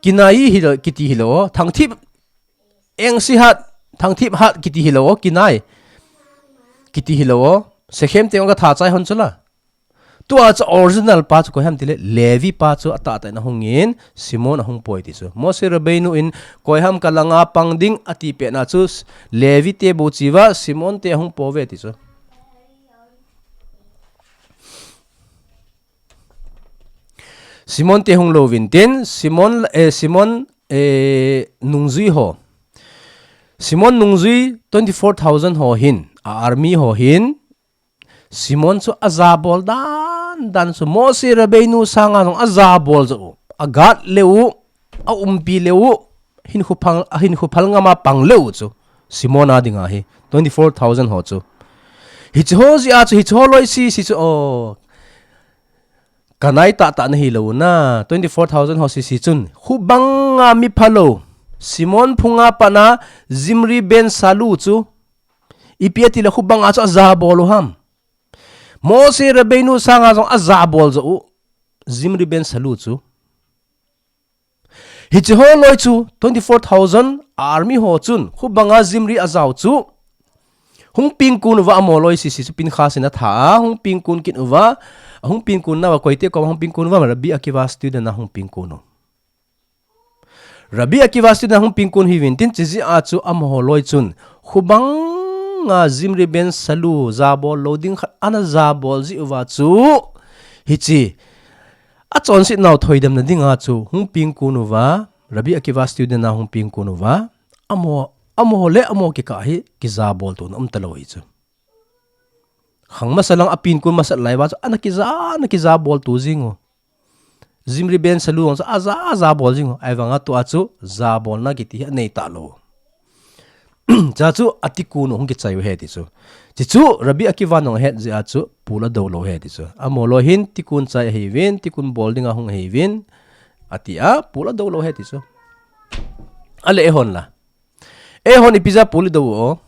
kinai hi lo, kiti hilou, Thangthip Engsi hat, Thangthip hat kiti hilou, kinai. Kiti hilou, Shechem te aga tha chai hon chu la. Tua chu original pa chu koi ham tile, Levi pa chu atahtah in ahung in, Shimon ahung poi ti chu. Moshe Rabbeinu in, koi ham kalanga pang ding ati pet na chu, Levi te bou che uva, Shimon te ahung po uve ti chu. Shimon te hung lou vin tin, Shimon, eh, Shimon, eh, nungjui ho. Shimon nungjui twenty-four thousand ho hin, a army ho hin, Shimon chu ajabol dan dan chu Moshe Rabbeinu sanga jong ajabol jo u, agat leu, aumpi leu, hinkho phal, hinkho phal ngama pang leu chu Shimon a dinga hi twenty-four thousand ho chu. Hiche ho jeh a chu, hiche ho loi sese chu, o, kanai tahtah na hilou na, twenty-four thousand ho sese chun, khubanga mi phalou, Shimon phunga pat na Zimri ben Salu chu, ipi ati le khubanga chu ajabol u ham. Moshe Rabbeinu sanga jong ajabol jo u, Zimri ben Salu chu. Hiche ho loi chu twenty-four thousand army ho chun khubanga Zimri ajao chu hung pingkun uva, amaho loi sisi chu Pinchas in atha a, hung pingkun kit uva, hung pingkun nauva koite koma hung pingkun uva, Rabbi Akiva student a hung pingkun u. Rabbi Akiva student a hung pingkun hiuvin tin, chujeh a chu amaho loi chun khubanga Zimri ben Salu jabol lou ding khat ana jabol jeh uva chu, hiche achonset nau thoidamna dinga chu hung pingkun uva, Rabbi Akiva student a hung pingkun uva, amaho, amaho le amaho kikah hi kijabol tona um talou hi chu. Khang masa lang a pingkun masat lai uva chu ana kija, ana kijabol to jing u. Zimri ben Salu jong chu aja, ajabol jing u. Ahivanga tua chu jabolna kiti hi anei talou. Chuche chu atikun u hung kichai u ahi ti chu. Chuche chu Rabbi Akiva in jong ahet jeh a chu pul adou lou ahi ti chu. Amaho loi hin tikun chai ahiuvin, tikun bol dinga hung ahiuvin, ati a pul adou lou ahi ti chu. Ale eihon la. Eihon ipi jeh a pul idou u o.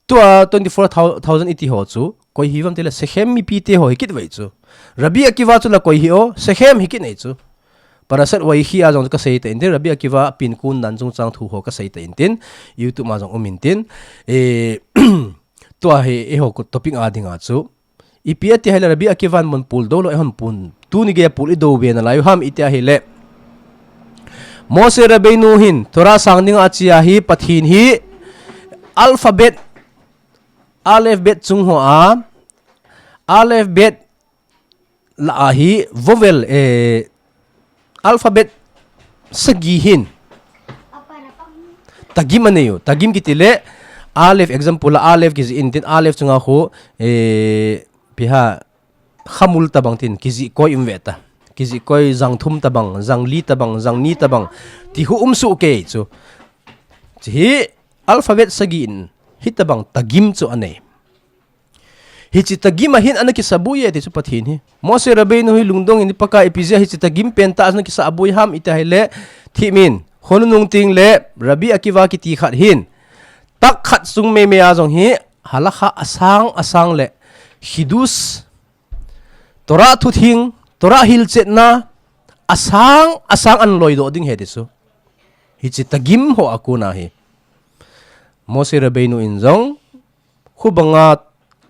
Tua twenty-four thousand iti ho chu koi hiuvem tile Shechem mipite ho hi kit uve chu. Rabbi Akiva chu la koi hi o, Shechem hi kit nei chu. Parashat Vayechi a jong kasei ta in tin, Rabbi Akiva pingkun dan chungchang thu ho kasei ta in tin, YouTube ma jong um in tin. E, tua hi eiho topic a dinga chu. Ipi ati ahile Rabbi Akiva in mun pul dou lou, eihon pul. Tuni geiya pul idou ve nalai u ham iti ahile, Moshe Rabbeinu hin Torah sang dinga ache a hi Pathen hi alphabet, Aleph Bet chung hoa, Aleph Bet lah a hi vowel, eh, alphabet sagi hin tagim anei u. Tagim kiti le, Aleph, example la Aleph kijih in tin, Aleph chunga khu, eh, ipi ham, khamul tabang tin, kijih koi um ve ta. Kijih koi jang thum tabang, jang li tabang, jang ni tabang, ti khu um soh kei chu. Hiche hi alphabet sagi in hitabang tagim chu anei. Hiche tagim a hin ana kisabui e ti chu Pathen hi. Moshe Rabbeinu hi lungdong in, Pakai, ipi jeh a hiche tagim pen tah a ana kisabui ham iti ahile, thip in, khonung teng le Rabbi Akiva kiti khat hin, tak khat sung meimei a jong hi, halakha asang asang le, chidush, Torah thutheng, Torah hilchetna, asang asang ana loidoh ding ahi ti chu. Hiche tagim ho a kona hi. Moshe Rabbeinu in jong, khubanga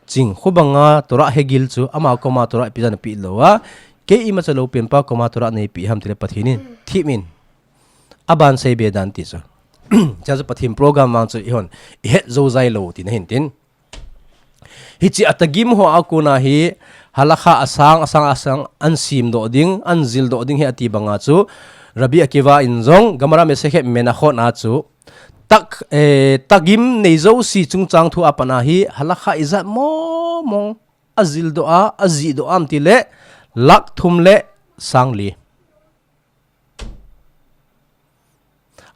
ching, khubanga Torah hegil chu, ama koma Torah ipi jeh a napeh lou a, kei imacha lou penpa koma Torah neipeh ham tile Pathen in, thip in, aban seibe dan ti chu. Chuche chu Pathen program vang chu eihon, ihet jou jai lou tina hin tin. Hiche atagim ho a kona hi, halakha asang, asang, asang, ana semdoh ding, ana jildoh ding ahi ati banga chu, Rabbi Akiva in jong, Gemara Masechet Menachot a chu, tak, eh, tagim nei jouse chungchang thu a pat a hi, halakha ijat mong mong, ajildoh a, ajihdoh am tile, lakh thum le sang li.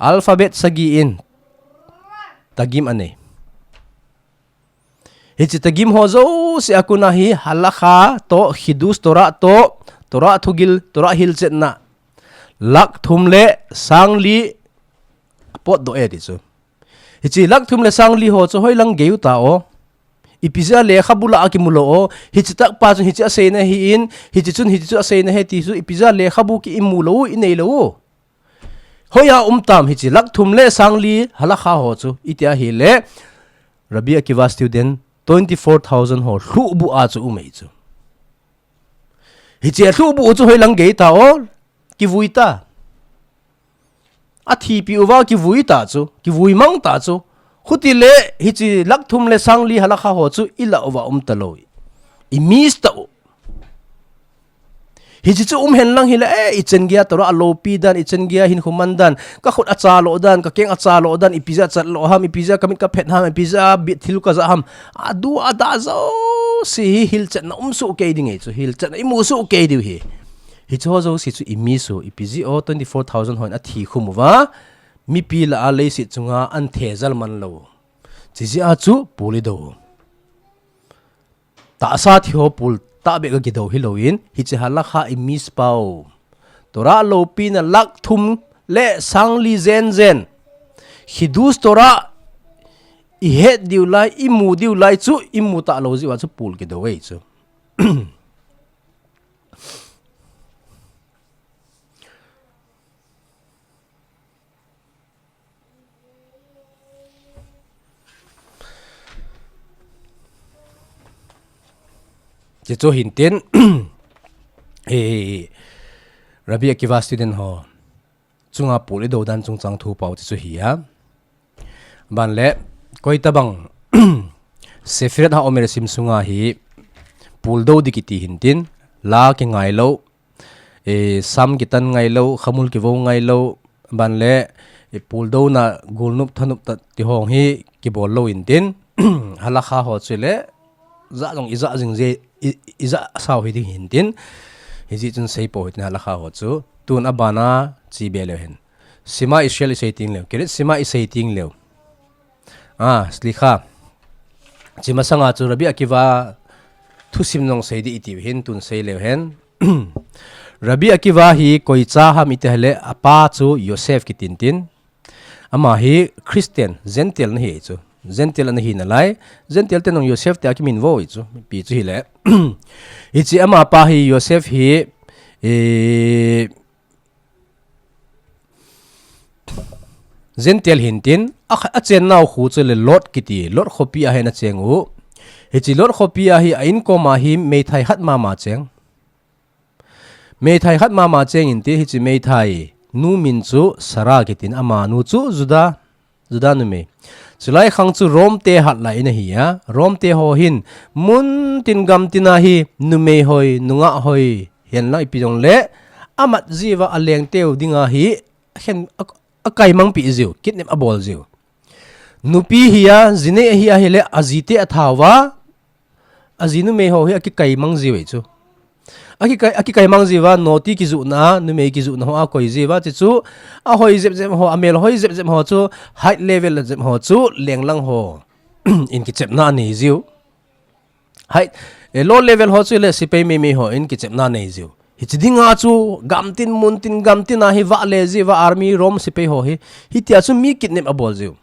Alphabet sagi in tagim anei. Hiche tagim ho jouse a kona hi halakha toh, chidush Torah toh, Torah thugil, Torah hilchetna, lakh thum le sang li apotdoh e ti chu. Hiche lakh thum le sang li ho chu hoilang gei u ta o. Ipi jeh a lekhabu lah a kimu lou o. Hiche tah pa chun hiche aseina ahi in, hiche chun hiche chu aseina ahi ti chu ipi jeh a lekhabu ki imu lou u, inei lou u. Hoiya um tam hiche lakh thum le sang li halakha ho chu iti ahile, Rabbi Akiva student twenty-four thousand ho lhuhbuh a chu um ahi chu. Hiche lhuhbuh u chu hoilang gei ta o, kivui ta. Athipi uva kivui ta chu, kivui mang ta chu. Khutile hiche lakh thum le sang li halakha ho chu ilah uva um talou. I miss ta u. Hiche chu um hen lang hile, eh, ichan geiya Torah loupi dan, ichan geiya hinkho man dan, kakhut achaloh dan, kakeng achaloh dan, ipi jeh a chat lou ham, ipi jeh a kamit kaphet ham, ipi jeh a bit thil kajah ham. Adu ada jouse hi hilchetna um soh kei ding ahi chu, hilchetna imu soh kei diu ahi. Hiche ho jouse chu i miss u, ipi jeh a twenty-four thousand hon athi khum uva, mipi lah a leiset chunga ana thejal man lou. Hiche jeh a chu pul idou u. Tahsa thi ho pul tahbeh a kidou hilou in, hiche halakha i miss pau. Torah loupina lakh thum le sang li jen jen. Chidush Torah ihet diu lai, imu diu lai chu, imu talou jeh uva chu pul kidou ahi chu. Ti chu hintin, eh, Rabbi Akiva student ho chunga pul i do dan chungchang thu pau ti chu hi a. Ban le, koi tabang Sefirat HaOmer sim sunga hi pul do di kiti hintin, la kingai lo, eh, sam kitan ngai lo, khamul kivo ngai lo, ban le, eh, pul do na gulnup thanup ta ti hong hi kibol lo hintin, halakha ho chu le, za jong i za jing je, i, i za sao hi ding hintin, hi ji chun sei po hitin halakha ho chu, tun a bana chi be leu hen. Shema Israel i sei ting leu, Kirit Shema i sei ting leu. Ah, slikha. Chi masanga chu Rabbi Akiva thusim nong sei di i ti hin tun sei leu hen. Rabbi Akiva hi koi cha ham i ti hile a pa chu Yosef kitin tin. Ama hi Christian, Gentile na hi chu. Gentile na hi na lai. Gentile te nong Yosef te a kimin vo i chu. Pi chu hi le. Hi chi ama pa hi Yosef hi, eh, Gentile hintin, a, a chennau khu chu le Lod kiti, Lod khopi a hin a cheng u. Hi chi Lod khopi a hi a inkom a hi meithai khat mama cheng. Meithai khat mama cheng in ti hi chi meithai nu min chu Sarah kitin ama nu chu Judah, Judah numei. Chulai khang chu Rome te hat lai in a hi a. Rome te ho hin mun tin gam tin a hi numei hoi, nungah hoi, hian lang ipi jong le, a mat jiva a leng teu ding a hi, a khen a, a kaimang pi jiu, kidnap a bol jiu. Nupi hi a, jine hi a hi le, a jite a thau va, a ji numei ho hi a kikai mang jiu ei chu. A kikai, a kikai mang jiu va, noti kizu na, numei kizu na ho a koi jiu va, chi chu, a hoi jep jep ho, a mel hoi jep jep ho chu, high level jep ho chu, lenglang ho in kichepna a nei jiu. Hai, eh, low level ho chu le sipai meimei ho in kichepna nei jiu. Hi chi dinga chu, gam tin, mun tin, gam tin a hi va le jiu va army Rome sipai ho hi, hi tia chu mi kidnap a bol jiu.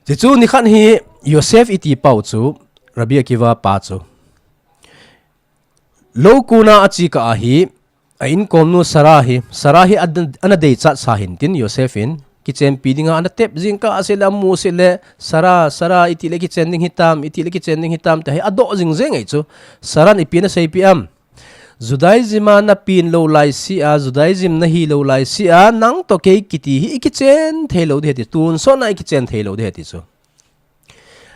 Chi chu nikhat hi Yosef i ti pau chu, Rabbi Akiva pa chu. Lo kuna a chi ka a hi, a inkom nu Sarah hi, Sarah hi a, ana dei chat sa hin tin Yosef in, kichen pi dinga ana tep jing ka a se le a mu se le, Sarah, Sarah, i ti le kichen ding hi tam, i ti le kichen ding hi tam, te hi a do jing jeng ei chu. Sarah in ipi na sei pi am. Judaism a na pin lo lai si a, Judaism na hi lo lai si a, nang to kei kiti hi i kichen thei lo di he ti, tun so na i kichen thei lo di he ti chu.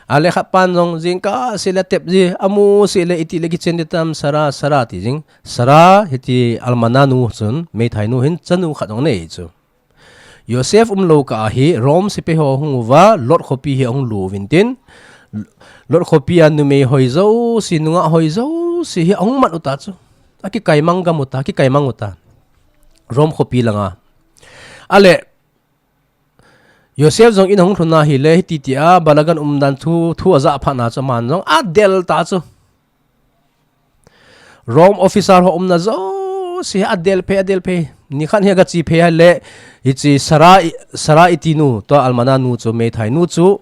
A le khat pan jong jing ka se le tep ji, a mu se le i ti le kichen di tam Sarah, Sarah ti jing. Sarah hi ti almana nu chun, meithai nu hin chanu khat jong nei chu. Yosef um lo ka a hi, Rome sipai ho hung uva, Lod khopi hi hung lu vin tin. Lod khopi a numei hoi jo si, nungah hoi jo si hi hung mat uta chu. A kikai mang gam uta, kikai mang uta. Rome khopi langa. A le, Yosef jong in hung lhun a hi le, hi ti ti a, balagan um dan thu, thu a ja phat na chu man jong, a del ta chu. Rome officer ho umna jo si a del phei, a del phei. Nikhat hi a ga chi phei a le, hi chi Sarah i, Sarah i ti nu, to almana nu chu, meithai nu chu.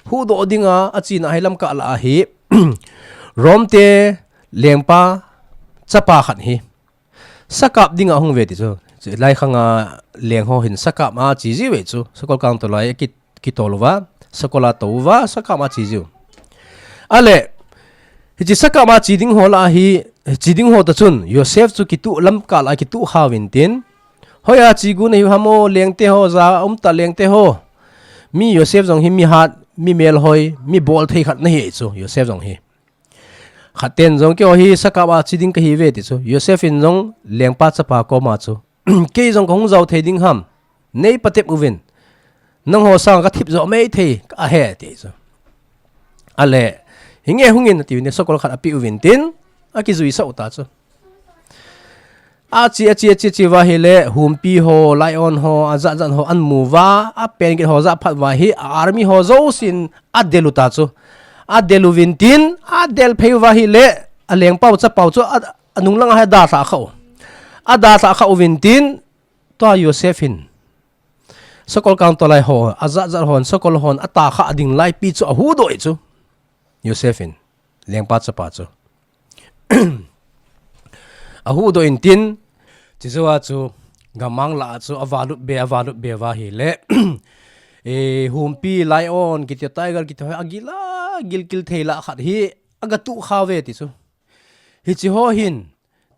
Hu do dinga, a chi na hai lam ka la a hi. Rome te lengpa, chapa khat hi. Sakap dinga hung ve ti chu. Lai khanga leng ho hin sakap a chi ji ve chu. Sakol kang to lai ki, ki tol va, sakol a to va, sakap a chi ji. A le, hi chi sakap a chi ding ho la hi, chi ding ho ta chun, Yosef chu kitu lam ka la kitu ha vin tin. Hoi a chi gu na hi ham o, leng te ho, ja um ta leng te ho. Mi Yosef jong hi mi hat, mi mel hoi, mi bol thei khat na hi chu, Yosef jong hi. Khat ten jong kei ho hi sakap a chi ding ka hi ve ti chu. Yosef in jong lengpa chapa koma chu. Kei jong ka hung jao thei ding ham. Nei patep uvin. Nang ho sang ka thip jo mei thei ka he ti chu. A le. Hi nge hung in ti vin sakol khat a pi uvin tin. A ki jui sa uta chu. A chi, a chi, a chi, chi va hi le, humpi ho, lion ho, a ja ja ho, an mu va, a pen kit ho ja phat va hi, a army ho jo sin, a del uta chu. A del uvin tin, a del phei va hi le, a lengpau chapau chu, a, a nung lang a hi da thla kha u. A da thla kha uvin tin, tua Yosef hin. Sakol kang to lai ho, a ja ja hon, sakol hon, a ta kha a ding lai pi chu, a hu doi chu. Yosef in, lengpa chapa chu. A hu do in tin, chi zo a chu, gamang la a chu, a va lut be, a va lut be va hi le. E, humpi, lion, kiti tiger, kiti hoi, a gil a, gil kil thei la khat hi, a ga tu kha ve ti chu. Hichi ho hin,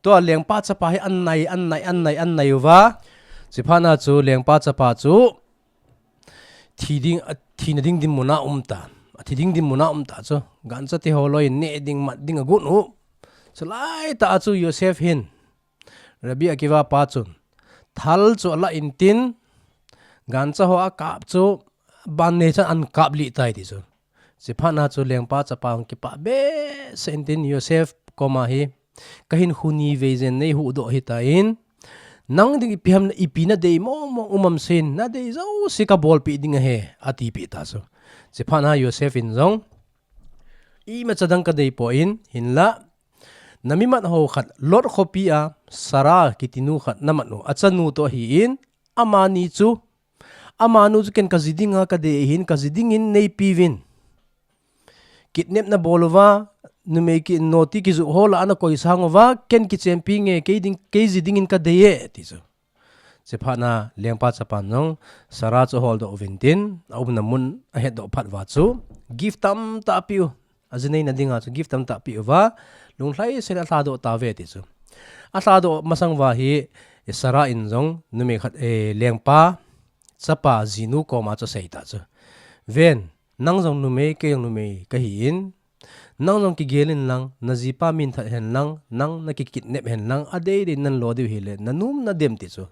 tua lengpa chapa hi an nai, an nai, an nai, an nai uva. Chiphat na chu lengpa chapa chu thi ding, a, thina ding dinmun a um ta. A thi ding dinmun a um ta chu. Gancha te ho loi ne ding mat ding a gun u. Chulai ta chu Yosef hin Rabbi Akiva pa chun thal chu ala intin, gancha ho a kap chu ban ne chan an kap li tai ti chu. Chiphat na chu lengpa chapa hung kipah behseh intin Yosef koma hi, ka hin khu ni vei jen nei huhdoh hita in, nang ding ipi ham, ipi na dei mong mong um am sin, na dei jouse ka bolpi ding ahi, ati pi ta chu. Chiphat na Yosef in jong, imacha dang ka dei poi, hinlah, na mimat ho khat, Lot khopi a, Sarah kiti nu khat na mat u, a chanu toh ahi in, amani chu, amanu chu ken ka ji ding a ka dei ahin, ka ji ding in neipi uvin. Kidnap na bol uva, numei ki noti kijoh ho lah a na koi sang uva, ken kichenpi nge, kei ding, kei ji ding in ka dei e, ti chu. Chiphat na lengpa chapan jong, Sarah chu holdoh uvin tin, a umna mun a hetdoh phat uva chu, gift tamtah a pe u. A ji neina ding a chu gift tamtah pe uva, lunglhai sen a lhadoh ta ve ti chu. A lhadoh masang uva hi, Sarah in jong, numei khat, eh, lengpa chapa jinu koma chu asei ta chu. Ven, nang jong numei, kei jong numei ka hi in, nang jong kigel in lang, na jipa min that hen lang, nang na kikidnap hen lang, a dei dei nan lo diu hile, na nom na dem ti chu.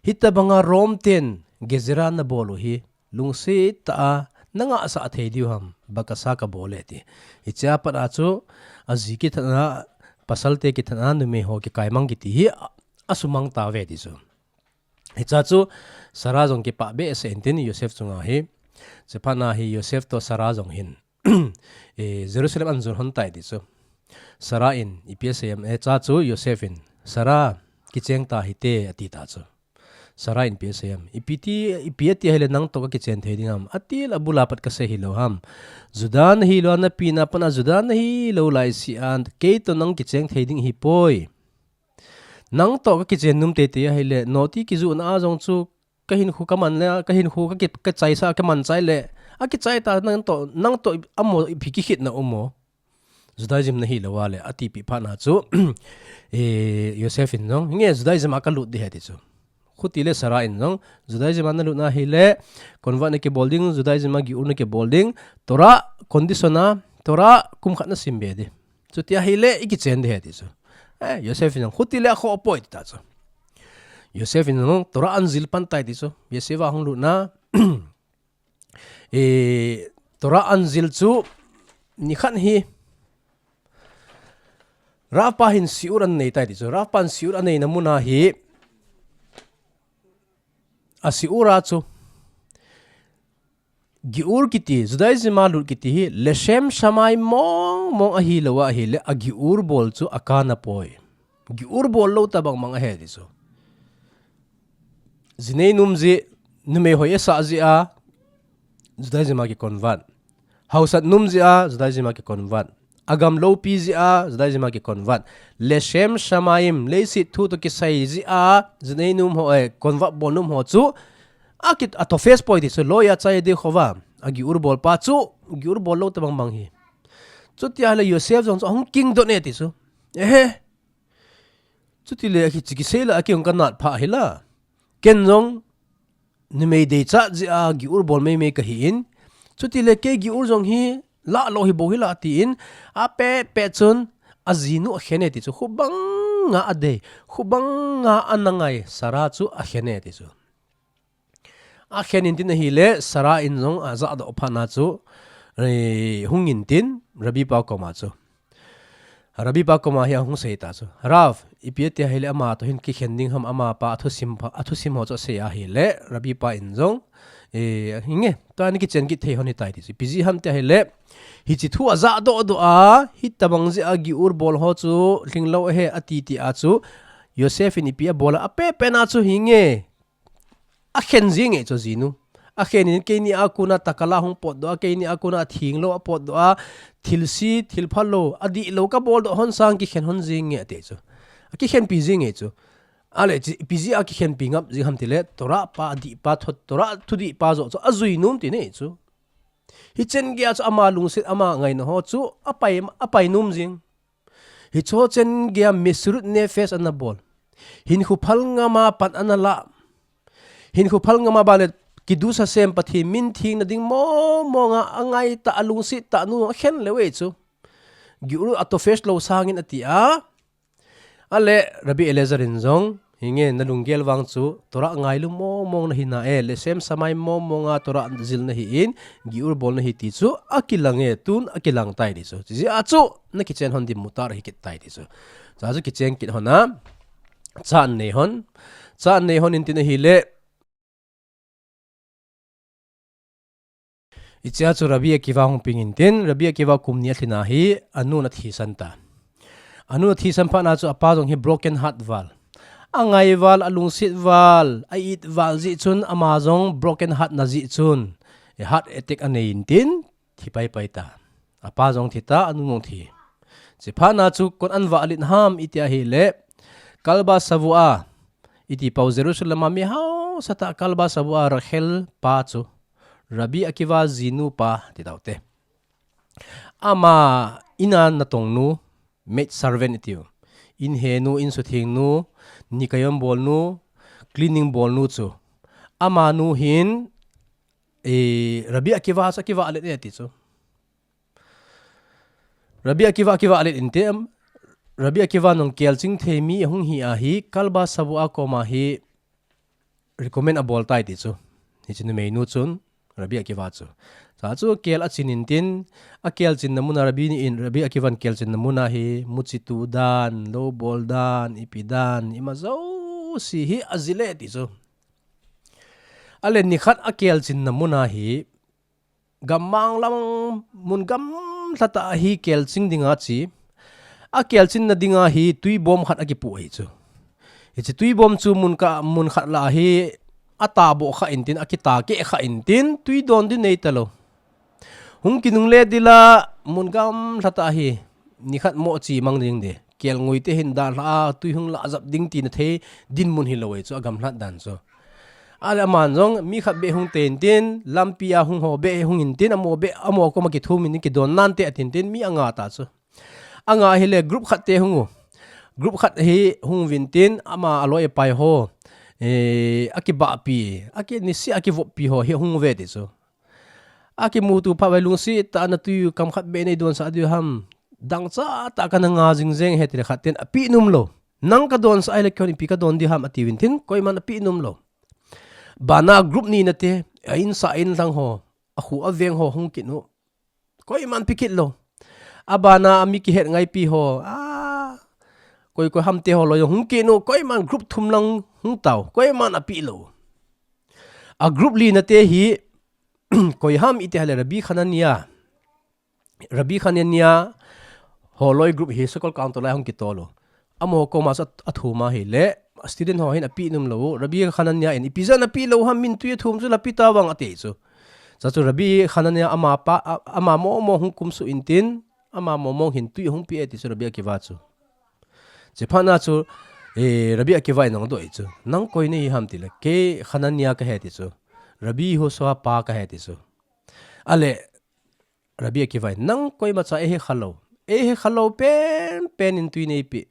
Hitabang a Rome ten Gezerah na bol u hi, lungset tah a, na ngahsah thei diu ham, bakasa ka bol e ti. Hichea pat a chu, a ji kithat na, pasal te kithat na, numei ho kikai mang kiti hi, a, a sumang ta ve ti chu. Hicha chu Sarah jong kipah behseh intin Yosef chunga hi. Chiphat na hi Yosef toh Sarah jong hin, eh, Jerusalem an jul hon tai ti chu. Sarah in ipi asei am, eh, cha chu Yosef in, Sarah, kicheng ta hite, ati ta chu. Sarah in ipi asei am, ipi ti, ipi ati ahile nang toh ka kichen thei ding ham, atil abul a pat ka sei hilou ham. Juda na hilou a, na pi na pat a Juda na hilou lai si a, kei toh nang kicheng thei ding hi poi. Nang toh ka kichen nom teitei ahile, noti kijoh na a jong chu, ka hinkho ka man le, ka hinkho ka ki, ka chaisa, ka man chai le, a kichai ta nang toh, nang toh amo ipi kikhit na um o. Judaism na hilou a le, ati pi phat na chu, eh, Yosef in jong, nge Judaism a ka lut ding ahi ti chu. Khuti le Sarah in jong, Judaism a na lut na hile, convert na kibol ding, Judaism a giur na kibol ding, Torah condition a, Torah kum khat na sim be ding. Chuti ahile, i kichen ding ahi ti chu. Eh, Yosef in jong, khuti le a kho poi ti ta chu. Yosef in jong, Torah an jil pan tai ti chu. Yeshiva hung lut na, eh, Torah an jil chu, nikhat hi, Rav pa hin shiur an nei tai ti chu. Rav pan shiur an nei na mun a hi, a shiur a chu, giur kiti, Judaism a lut kiti hi, leshem shamayim mong mong ahilou ahile, a giur bol chu a kana poi. Giur bol lou tabang bang ahi ti chu. Ji nei nom ji, numei hoi asah ji a, Judaism a ki convert. Hausat nom ji a, Judaism a ki convert. Agam loupi ji a, Judaism a ki convert. Leshem shamayim, leiset thu toh kisai ji a, ji nei nom ho, eh, convert bol nom ho chu, a ki, a tofes poi ti chu, lo ya chai de khova, a giur bol pa chu, giur bol lou tabang bang hi. Chuti ahile Yosef jong chu, ahung king doh ne ti chu. Ehe. Chuti le a kichi kisei la, a ki hung ka nat pha hi la. Ken jong, numei dei cha ji a giur bol mei mei ka hi in. Chuti le kei giur jong hi la lo hi bo hi la ti in. A pe pe chun a jinu a khen e ti chu. Khubang a a dei. Khubang a a na ngai Sarah chu a khen e ti chu. A khen in tin ahile Sarah in jong a ja doh phat na chu. Eh, hung in tin Rabbi pa koma chu. Rabbi pa koma hi ahung sei ta chu. Rav, ipi ati ahile ama toh hin kikhen ding ham ama pa a thusim pha, a thusim ho chu sei ahile, Rabbi pa in jong, eh, hinge, tua ni kichen kit thei hon hi tai ti chu. Ipi ji ham ti ahile, hichi thu a ja doh doh a, hitabang ji a giur bol ho chu, lhinglou ahi ati ti a chu, Yosef in ipi a bol a, a pe pe na chu hinge, a khen jing e chu jinu. A khen in keini a kona takala hung potdoh a, keini a kona a thinglou a potdoh a, thilse, thil phalou, a dihlou ka boldoh hon sang kikhen hon jing e ati chu. A kikhenpi jing e chu. Ale chi, ipi ji a kikhenpi ngap jing ham ti le, Torah pa, dih pa, thot, Torah thudih pa joh chu, a jui nom ti ne chu. Hichen gei a chu ama lungset, ama ngaina ho chu, a pai, a pai nom jing. Hicho chen geiya Mesirut Nefesh ana bol. Hinkho phal ngama pan ana la. Hinkho phal ngama bang le kiddush Hashem Pathen min theng na ding mong mong a angai tah, alungset tah nu akhen leu e chu. Giur atofesh lou sangin ati a. Ale Rabbi Elazar in jong, hinge, nalunggel vang chu Torah ngailu mong mong nahi na e, Leshem Shamayim mong mong a Torah jil nahi in, giur bol nahi ti chu akilang e, tun akilang tai ti chu. Chijeh a chu nakichen hon din mutar hi kit tai ti chu. Cha chu kichen kit hon a, cha an nei hon, cha an nei hon in tin ahile, hichea chu Rabbi Akiva hung ping in tin, Rabbi Akiva kum ni alhin a hi, anun athisan ta. Anun athisan phat na chu apa jong hi broken heart val. Angai val, alungset val, a-it val jeh chun, ama jong broken heart na jeh chun, heart attack anei in tin, thi pai pai ta. Apa jong thi ta, anu jong thi. Chuphat na chu koin an vah len ham iti ahile, Kalba Savua, iti pau Jerusalem a mi hausa tah Kalba Savua Rachel pa chu, Rabbi Akiva jinu pa ti tau te. Ama in a natong nu, maid servant itiu. In he nu, in sutheng nu, nikayom bol nu, cleaning bol nu chu. Ama nu hin, eh, Rabbi Akiva chu akivah len e ti chu. Rabbi Akiva, akivah len inte, Rabbi Akiva nung kelching thei mi ahung hi a hi, Kalba Savua koma hi recommend abol tai ti chu. Hiche numei nu chun, Rabbi Akiva chu. Cha chu kel achin in tin, akelchin na mun a Rabbi ni in, Rabbi Akivan kelchin na mun a hi, muchi tu dan, lou bol dan, ipi dan, ima jouse hi ajil e ti chu. Ale nikhat akelchin na mun a hi, gammang lam mun gamla tah a hi kelching ding a chi. Akelchin na ding a hi tuibom khat akipoh ahi chu. Hiche tuibom chu mun ka, mun khat lah a hi atahboh kha in tin, akitah keh kha in tin, tui don ding nei talou. Hung kinungle ding la mun gamla tah a hi nikhat mo chi mang ding de. Kelngoi te hin dalha a tui hung lah jap ding tina thei dinmun hilou e chu agamlat dan chu. Ale aman jong mi khat beh hung te in tin, lampi a hung ho beh hung in tin, amo beh, amo koma kithum in kidon nante atin tin, mi anga ta chu. Anga hile group khat te hung u. Group khat hi hung uvin tin, ama aloi apai ho, eh, akibahpi, aki, niseh a akivoppi ho hi hung uve ti chu. Akimuto phat uva lungset tah a natui u kam khat beh nei donsah diu ham. Dangchah tah kana nga jing jeng e ti le khat ten apeh nom lou. Nang kadonsah ahile keihon ipi kadon diu ham atiuvin tin, koiman apeh nom lou. Bana group ni nate, a insung a inlhang ho, akhu aveng ho hung kit u. Koiman pe kit lou. Abana ami kihet ngaipi ho, a, koi koi ham te ho loi hung kit u, koiman group thum lang hung tau, koiman apeh lou. A group li nate hi, koi ham iti ahile Rabbi Hanania. Rabbi Hanania holoi group hi Shakur Kantorah lai hung kitol u. Amaho koma chu athum ahile, student ho hin apeh nom lou. Rabbi Hanania in ipi jeh a napeh lou ham, min tui athum chu la pe tavang ati chu. Cha chu Rabbi Hanania ama pa, a, ama momo hung kumsuh in tin, ama momo hin tui hung pe e ti chu Rabbi Akiva chu. Chuphat na chu, eh, Rabbi Akiva in ahung doh e chu. Nang koi nahi ham ti le, kei Hanania kahi ti chu. Rabbi Yehoshua pa kahi ti chu. Ale, Rabbi Akiva in, nang koimacha eihe khalou. Eihe khalou penpen in tui neipe.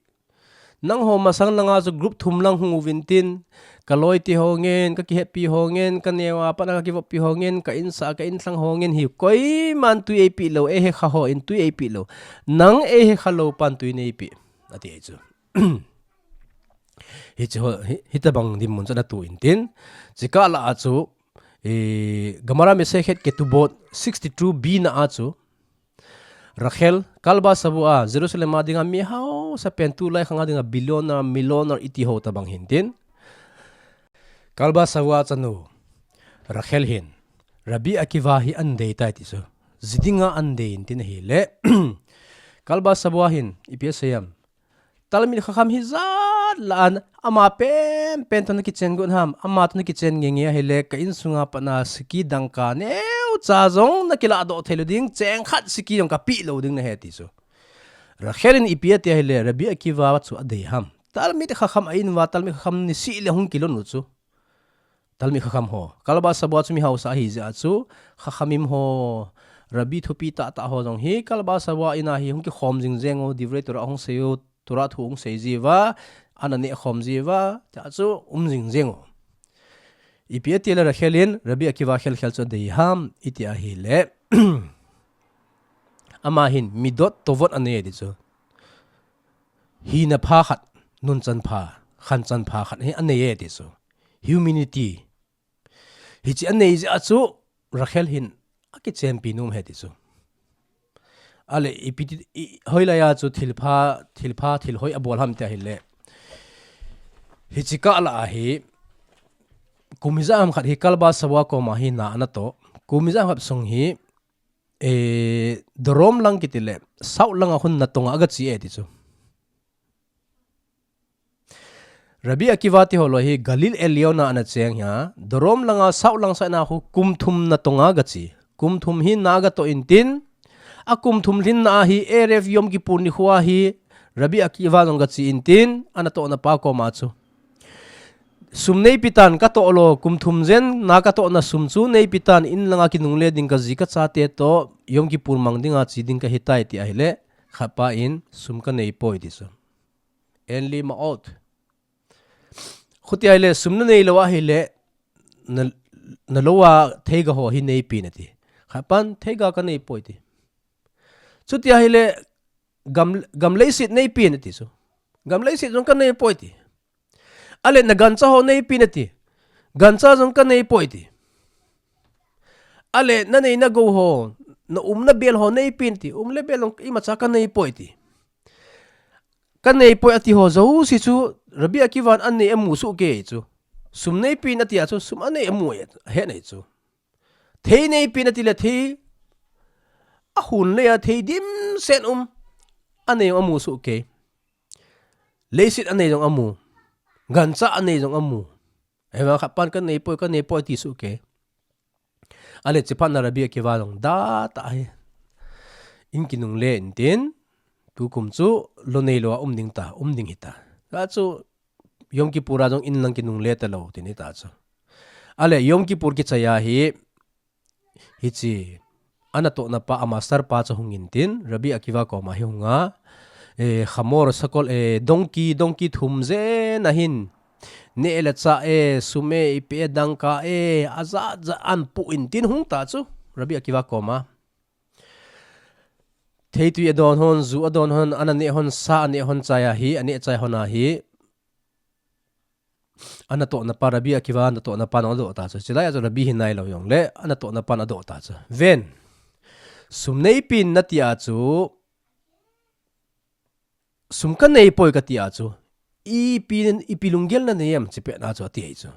Nangho masang langa chu group thum lang hung uvin tin, kaloi te ho ngen, kakihetpi ho ngen, kaneo a pat a kakivoppi ho ngen, ka insung a ka inlhang ho ngen hi koiman tui eipe lou, eihe kha hon tui eipe lou. Nang eihe khalou pan tui neipe. Ati e chu. Hiche ho, hi, hitabang dinmun chu ana to in tin. Chukah lah a chu, eh, Gemara Masechet Ketubot sixty-two B na a chu, Rachel, Kalba Savua, Jerusalem a dinga mi hausa pen, tulai khang a dinga billionaire, millionaire iti ho tabang hin tin. Kalba Savua chanu, Rachel hin, Rabbi Akiva hi ahin dei tai ti chu. Ijat dinga ahin dei in tin ahile. Kalba Savua hin, ipi asei em. Talmid Chacham hijat lah a, ama penpen toh nakichen got ham, ama toh nakichen nge nge ahile, ka insunga pat a siki dangka neocha jong nakilah doh thei lou ding, cheng khat siki jong kapeh lou ding nahi ti chu. Rachel in ipi ati ahile, Rabbi Akiva chu adei ham. Talmid Chacham a in uva, Talmid Chacham niseh le hung kilon u chu. Talmid Chacham ho. Kalba Savua chu mi hausa ahi jeh a chu, Chachamim ho, Rabbi thupi tah tah ho jong hi, Kalba Sava in a hi hung kikhom jing jeng u, Divrei Torah hung sei u, Torah thu hung sei jiuva, ana neh khom jiuva, tia chu um jing jeng u. Ipi ati le Rachel in, Rabbi Akiva khelkhel chu adei ham, iti ahile. Ama hin midot tovot anei ti chu. Hina pha khat, nunchan pha, khanchan pha khat hi anei e ti chu. Humanity. Hichi anei jeh a chu Rachel hin akichenpi nom e ti chu. Ale, ipi ti, i, hoilai a chu thilpha, thilpha, thil hoi abol ham ti ahile. Hichi kah lah a hi, kum ijat ham khat hi Kalba Sava koma hi na ana toh. Kum ijat ham khat sung hi, eh, Dorom lang kiti le, South lang a khun natong a agache e ti chu. Rabbi Akiva ti ho loi hi Galil Elyon a ana cheng hi a, Dorom lang a South lang side na khu kum thum natong a gache. Kum thum hi na gatoh intin, a kum thum lhinna a hi Erev Yom Kippur nikho a hi Rabbi Akiva jong gache intin, anatohna pa koma chu. Sum neipe tan katoh lou, kum thum jen na katohna sum chu neipe tan, in lang a kinungle ding kaji kachate toh, Yom Kippur mang ding a che ding kahitai ti ahile, khat pa in sum kanei poi ti chu. Enli ma'ot. Chuti ahile, sum nanei lou ahile, na, nalou a theiga ho hi neipe in ati. Khat pan theiga kanei poi ti. Chuti ahile, gam, gam leiset neipe in ati chu. Gam leiset jong kanei poi ti. Ale nagancha ho neipe in ati. Gancha jong kanei poi ti. Ale nanei nagou ho, naum nabel ho neipe in ati. Um le bel jong imacha kanei poi ti. Kanei poi ati ho jouse chu, Rabbi Akiva in anei amu soh kei chu. Sum neipe in ati a chu, sum anei amu e, ahet e chu. Thei neipe in ati le thei, ahun lei a thei dimset um, anei jong amu soh kei. Leiset anei jong amu. Gancha anei jong amu. Ahivang khat pan kanei poi, kanei poi ati soh kei. Ale chuphat na Rabbi Akiva jong da tah hi. In kinungle intin, tukum chu lou neilou a um ding ta, um ding hita. Tua chu Yom Kippur a jong in lang kinungle talou, tin hita chu. Ale Yom Kippur kichai a hi, hichi, anatohna pa, a master pa chu hung intin, Rabbi Akiva koma hi hung a, eh, chamor sakol, eh, donkey, donkey thum jen ahin, neh le chah e, sum e, ipi e, dangka e, ajat jat ahin pu intin hung ta chu, Rabbi Akiva koma. Theitui adon hon, ju adon hon, ana neh hon, sa aneh hon chai a hi, aneh chai hon a hi. Anatohna pa, Rabbi Akiva anatohna pan adoh ta chu. Chulai a chu Rabbi hi nailou jongle, anatohna pan adoh ta chu. Ven. Sum neipe in nati a chu. Sum kanei poi kati a chu. Ipi, ipi lunggel nanei em chipet na chu ati ahi chu.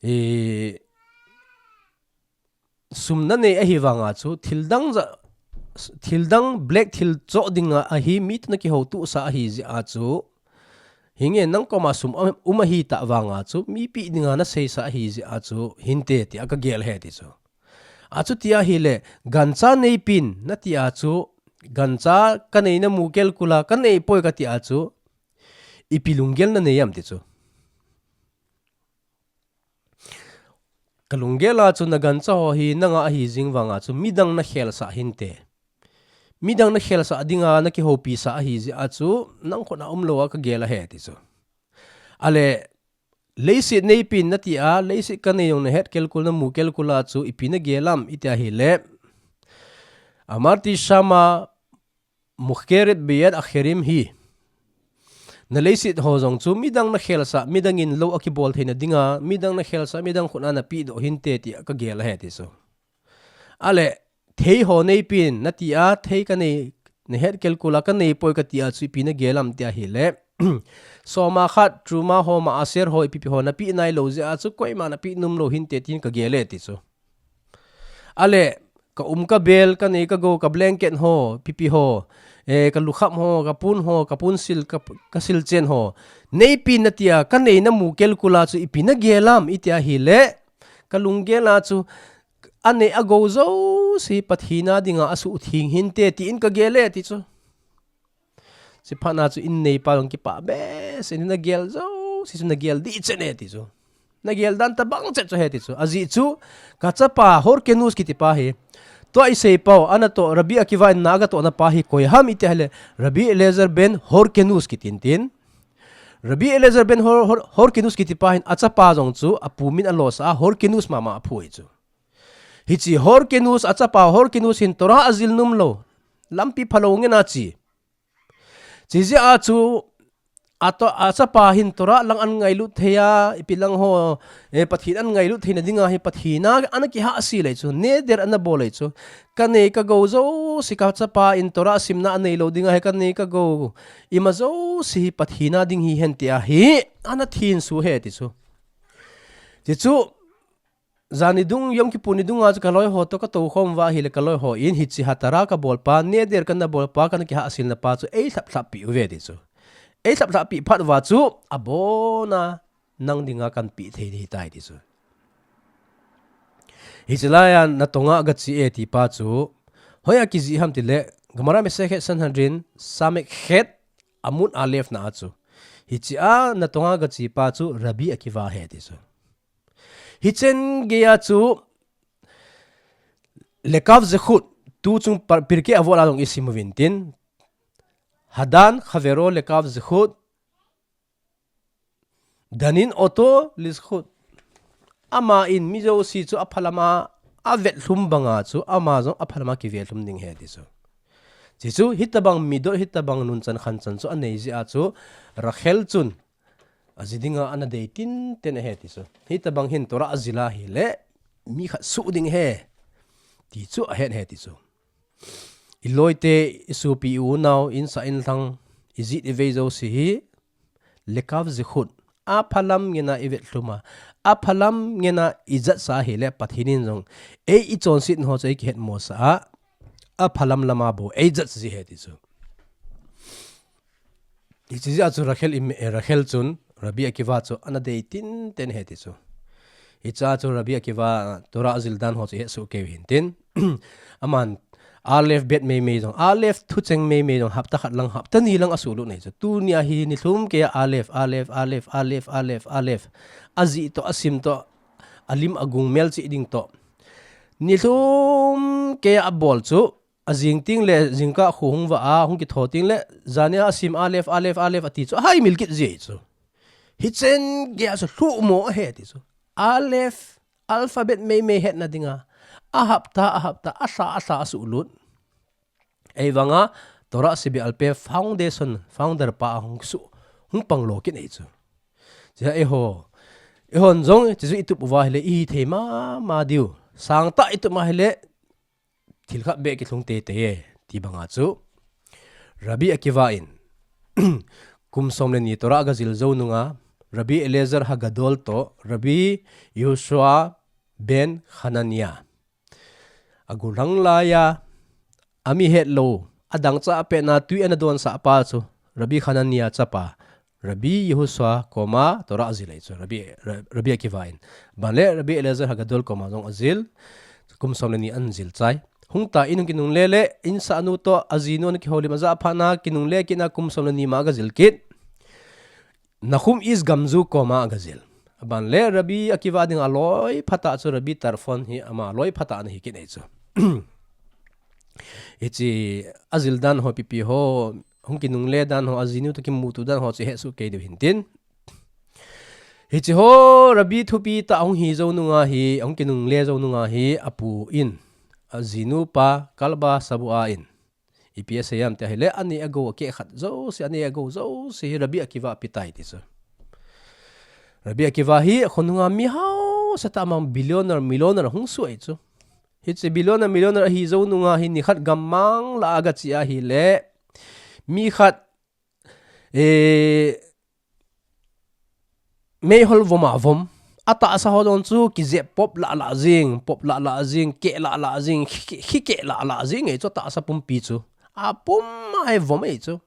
E, sum nanei ahivang a chu, thildang ja, thildang black thil choh ding a ahi, mi toh nakihoutoh sa ahi jeh a chu, hinge nang koma sum um, um ahi tah vang a chu, mipi ding a naseisa ahi jeh a chu, hinte ti a kagel e ti chu. Achuti ahile, gancha neipe in nati a chu, gancha kanei namu kelkul a, kanei poi kati a chu, ipi lunggel nanei em ti chu. Kalunggel a chu nagancha ho hi nanga ahi jing vang a chu midang nakhelsah hinte. Midang nakhelsah ding a nakihoupi sa ahi jeh a chu nang khut a umlou a kagel e ti chu. Ale leiset neipe in nati a, leiset kanei jong nahet kelkul namu kelkul a chu ipi nagel em iti ahile. Amarti shama mukeret beyad acherim hi. Na leiset ho jong chu midang nakhelsah, midang in lou akibol theina ding a, midang nakhelsah, midang khut a napeh doh hinte ti a kagel e ti chu. Ale, thei ho neipe in nati a, thei kanei, nahet kelkul a kanei poi kati a chu ipi nagel em ti ahile. Soma khat, truma ho, maaser ho, ipi pi ho napeh nailou jeh a chu koima napeh nomlou hinte tin kagel e ti chu. Ale, ka um ka bel, kanei ka gou, ka blanket ho, ipi pi ho, eh, ka lukham ho, ka pon ho, ka ponsil, ka, ka silchen ho. Neipe in nati a, kanei namu kelkul a chu ipi nagel em iti ahile. Kalunggel a chu, anei agou jouse Pathen a ding a asuhtheng hinte tin kagel e ti chu. Chuphat na chu in neipa jong kipah behseh in nagel jouse chu nagel dih chen e ti chu. Na gel dan tabang chet chu ahi ti chu. Ajeh chu, ka chapa Horkenus kiti pa hi. Tua i sei pau, ana toh Rabbi Akiva in na aga tohna pa hi koi ham i ti ahile, Rabbi Eliezer ben Horkenus kiti in tin. Rabbi Eliezer ben Hor-, Hor-, Horkenus kiti pa hin a chapa jong chu, a pu min a losah a, Horkenus mama a phu ahi chu. Hiche Horkenus, a chapa Horkenus hin Torah a jil nom lou. Lampi phalou ngen a chi. Chijeh a chu, a to, a chapa hin Torah lang ana ngailut thei a, ipi lang ho, eh, Pathen ana ngailut theina dinga hi Pathen a ana kihahsel ahi chu, neder ana bol ahi chu. Ka nei ka gou jouse ka chapa in Torah simna anei lou dinga hi ka nei ka gou, ima jouse hi Pathen a ding hihen ti ahi, ana thenso ahi ti chu. Ti chu, Jani dung, Yom Kippur ni dunga chu ka loi ho toh ka tou khom uva ahile ka loi ho in hiche hatara ka bol pa, neder kana bol pa, kana kihahselna pa chu ei lhap lhap pi uve ti chu. Ei lhap lhap pi phat uva chu abon a nang dinga kan pe thei ding ahitai ti chu. Hiche laiya na tonga aga che e ti pa chu. Hoiya kijih ham tile, Gemara Masechet Sanhedrin, Samekhet, Amud Aleph na a chu. Hiche a na tonga aga che pa chu Rabbi Akiva ahi ti chu. Hichen geiya chu Lekav Zechut, tu chung par-, Pirkei Avot a jong i sim uvin tin. Hadon Chavero Lekav Zechut, Danin Oto Lezechut. Ama in mi jouse chu aphalam a, a vetlhum banga chu, ama jong aphalam a kivetlhum ding ahi ti chu. Chuche chu, hitabang midot, hitabang nunchan khanchan chu anei jeh a chu, Rachel chun, aji dinga ana dei tinten ahi ti chu. Hitabang hin Torah a jil ahile, mi khat soh ding ahi, ti chu ahet ahi ti chu. I loite, i sopi, i unau, i insung, i lhang, i jit i vei jouse hi, Lekav Zechut. Aphalam ngen a i vetlhum a. Aphalam ngen a i jat sah ahile Pathen in jong. Ei i chonset ho chu ei kihet mosah a. Aphalam lama bou ei jat ji ahi ti chu. Hiche jeh a chu Rachel in, eh, Rachel chun Rabbi Akiva chu ana dei tinten ahi ti chu. Hiche a chu Rabbi Akiva Torah a jil dan ho chu i hesoh kei u hin tin. Aman Aleph bet mei mei jong, Aleph thucheng mei mei jong, hapta khat lang, hapta ni lang a suhlut nei chu. Tunia hi nilhum keiya Aleph, Aleph, Aleph, Aleph, Aleph, Aleph. Ajih toh, asim toh, alim agung melchih ding toh. Nilhum keiya abol chu, ajing teng le, jingkah kho hung vah a, hung kitho teng le, jania asim Aleph, Aleph, Aleph ati chu, ahaimil kit ji chu. Hichen geiya chu lhuhmo ahi ti chu. Aleph, alphabet mei mei hetna dinga. A hapta, a hapta, a lha, a lha a suhlut. Ei vanga Torah Shebe'al Peh foundation, founder pa a hung su, hung pang lo kit nei chu. Chuche eiho, eihon jong, chuche i tup uva ahile i hithei mama diu. Sangtah i tup uva ahile, thil khat beh kilhung teitei e, ti banga chu. Rabbi Akiva in, kum som le ni Torah aga jil jou nunga, Rabbi Eliezer Hagadol toh, Rabbi Yehoshua ben Hanania. Agollhang laiya, ami hetlou, adangchah a petna tui ana donsah pa chu, Rabbi Hanania chapa, Rabbi Yehoshua koma Torah ajil ahi chu, Rabbi, Ra-, Rabbi Akiva in. Aban le Rabbi Eliezer Hagadol koma jong ajil, kum som le ni ana jil chai. Hung tan hung kinungle le, insahnu toh, ajinu ana kihoulim ajah phat na, kinungle kit na kum som le ni ma aga jil kit. Nahum Ish Gamzu koma aga jil. Aban le Rabbi Akiva dinga aloi phatah chu Rabbi Tarfon hi ama aloi phatah ana hi kit nei chu. Hiche ajil dan ho pipi ho, hung kinungle dan ho, ajinu toh kimuto dan ho chu i hesoh kei diu hin tin. Hiche ho Rabbi thupi tah hung hi jou nunga hi, hung kinungle jou nunga hi, apu in, ajinu pa, Kalba Sabua in. Ipi asei em ti ahile, aneh agou akeh khat jouse, aneh agou jouse hi Rabbi Akiva apetai ti chu. Rabbi Akiva hi, akhonunga mi hausa tah mang billionaire, millionaire hung soh ahi chu. Hiche billionaire, millionaire ahi jou nunga hi, nikhat gammang lah a aga che ahile, mi khat, eh, meihol vom a vom. Atahsa ho jong chu kijep pop lah lah jing, pop lah lah jing, keh lah lah jing, khi, khi, khikeh lah lah jing ahi chu atahsa pumpi chu. Apum a hi vom ahi chu.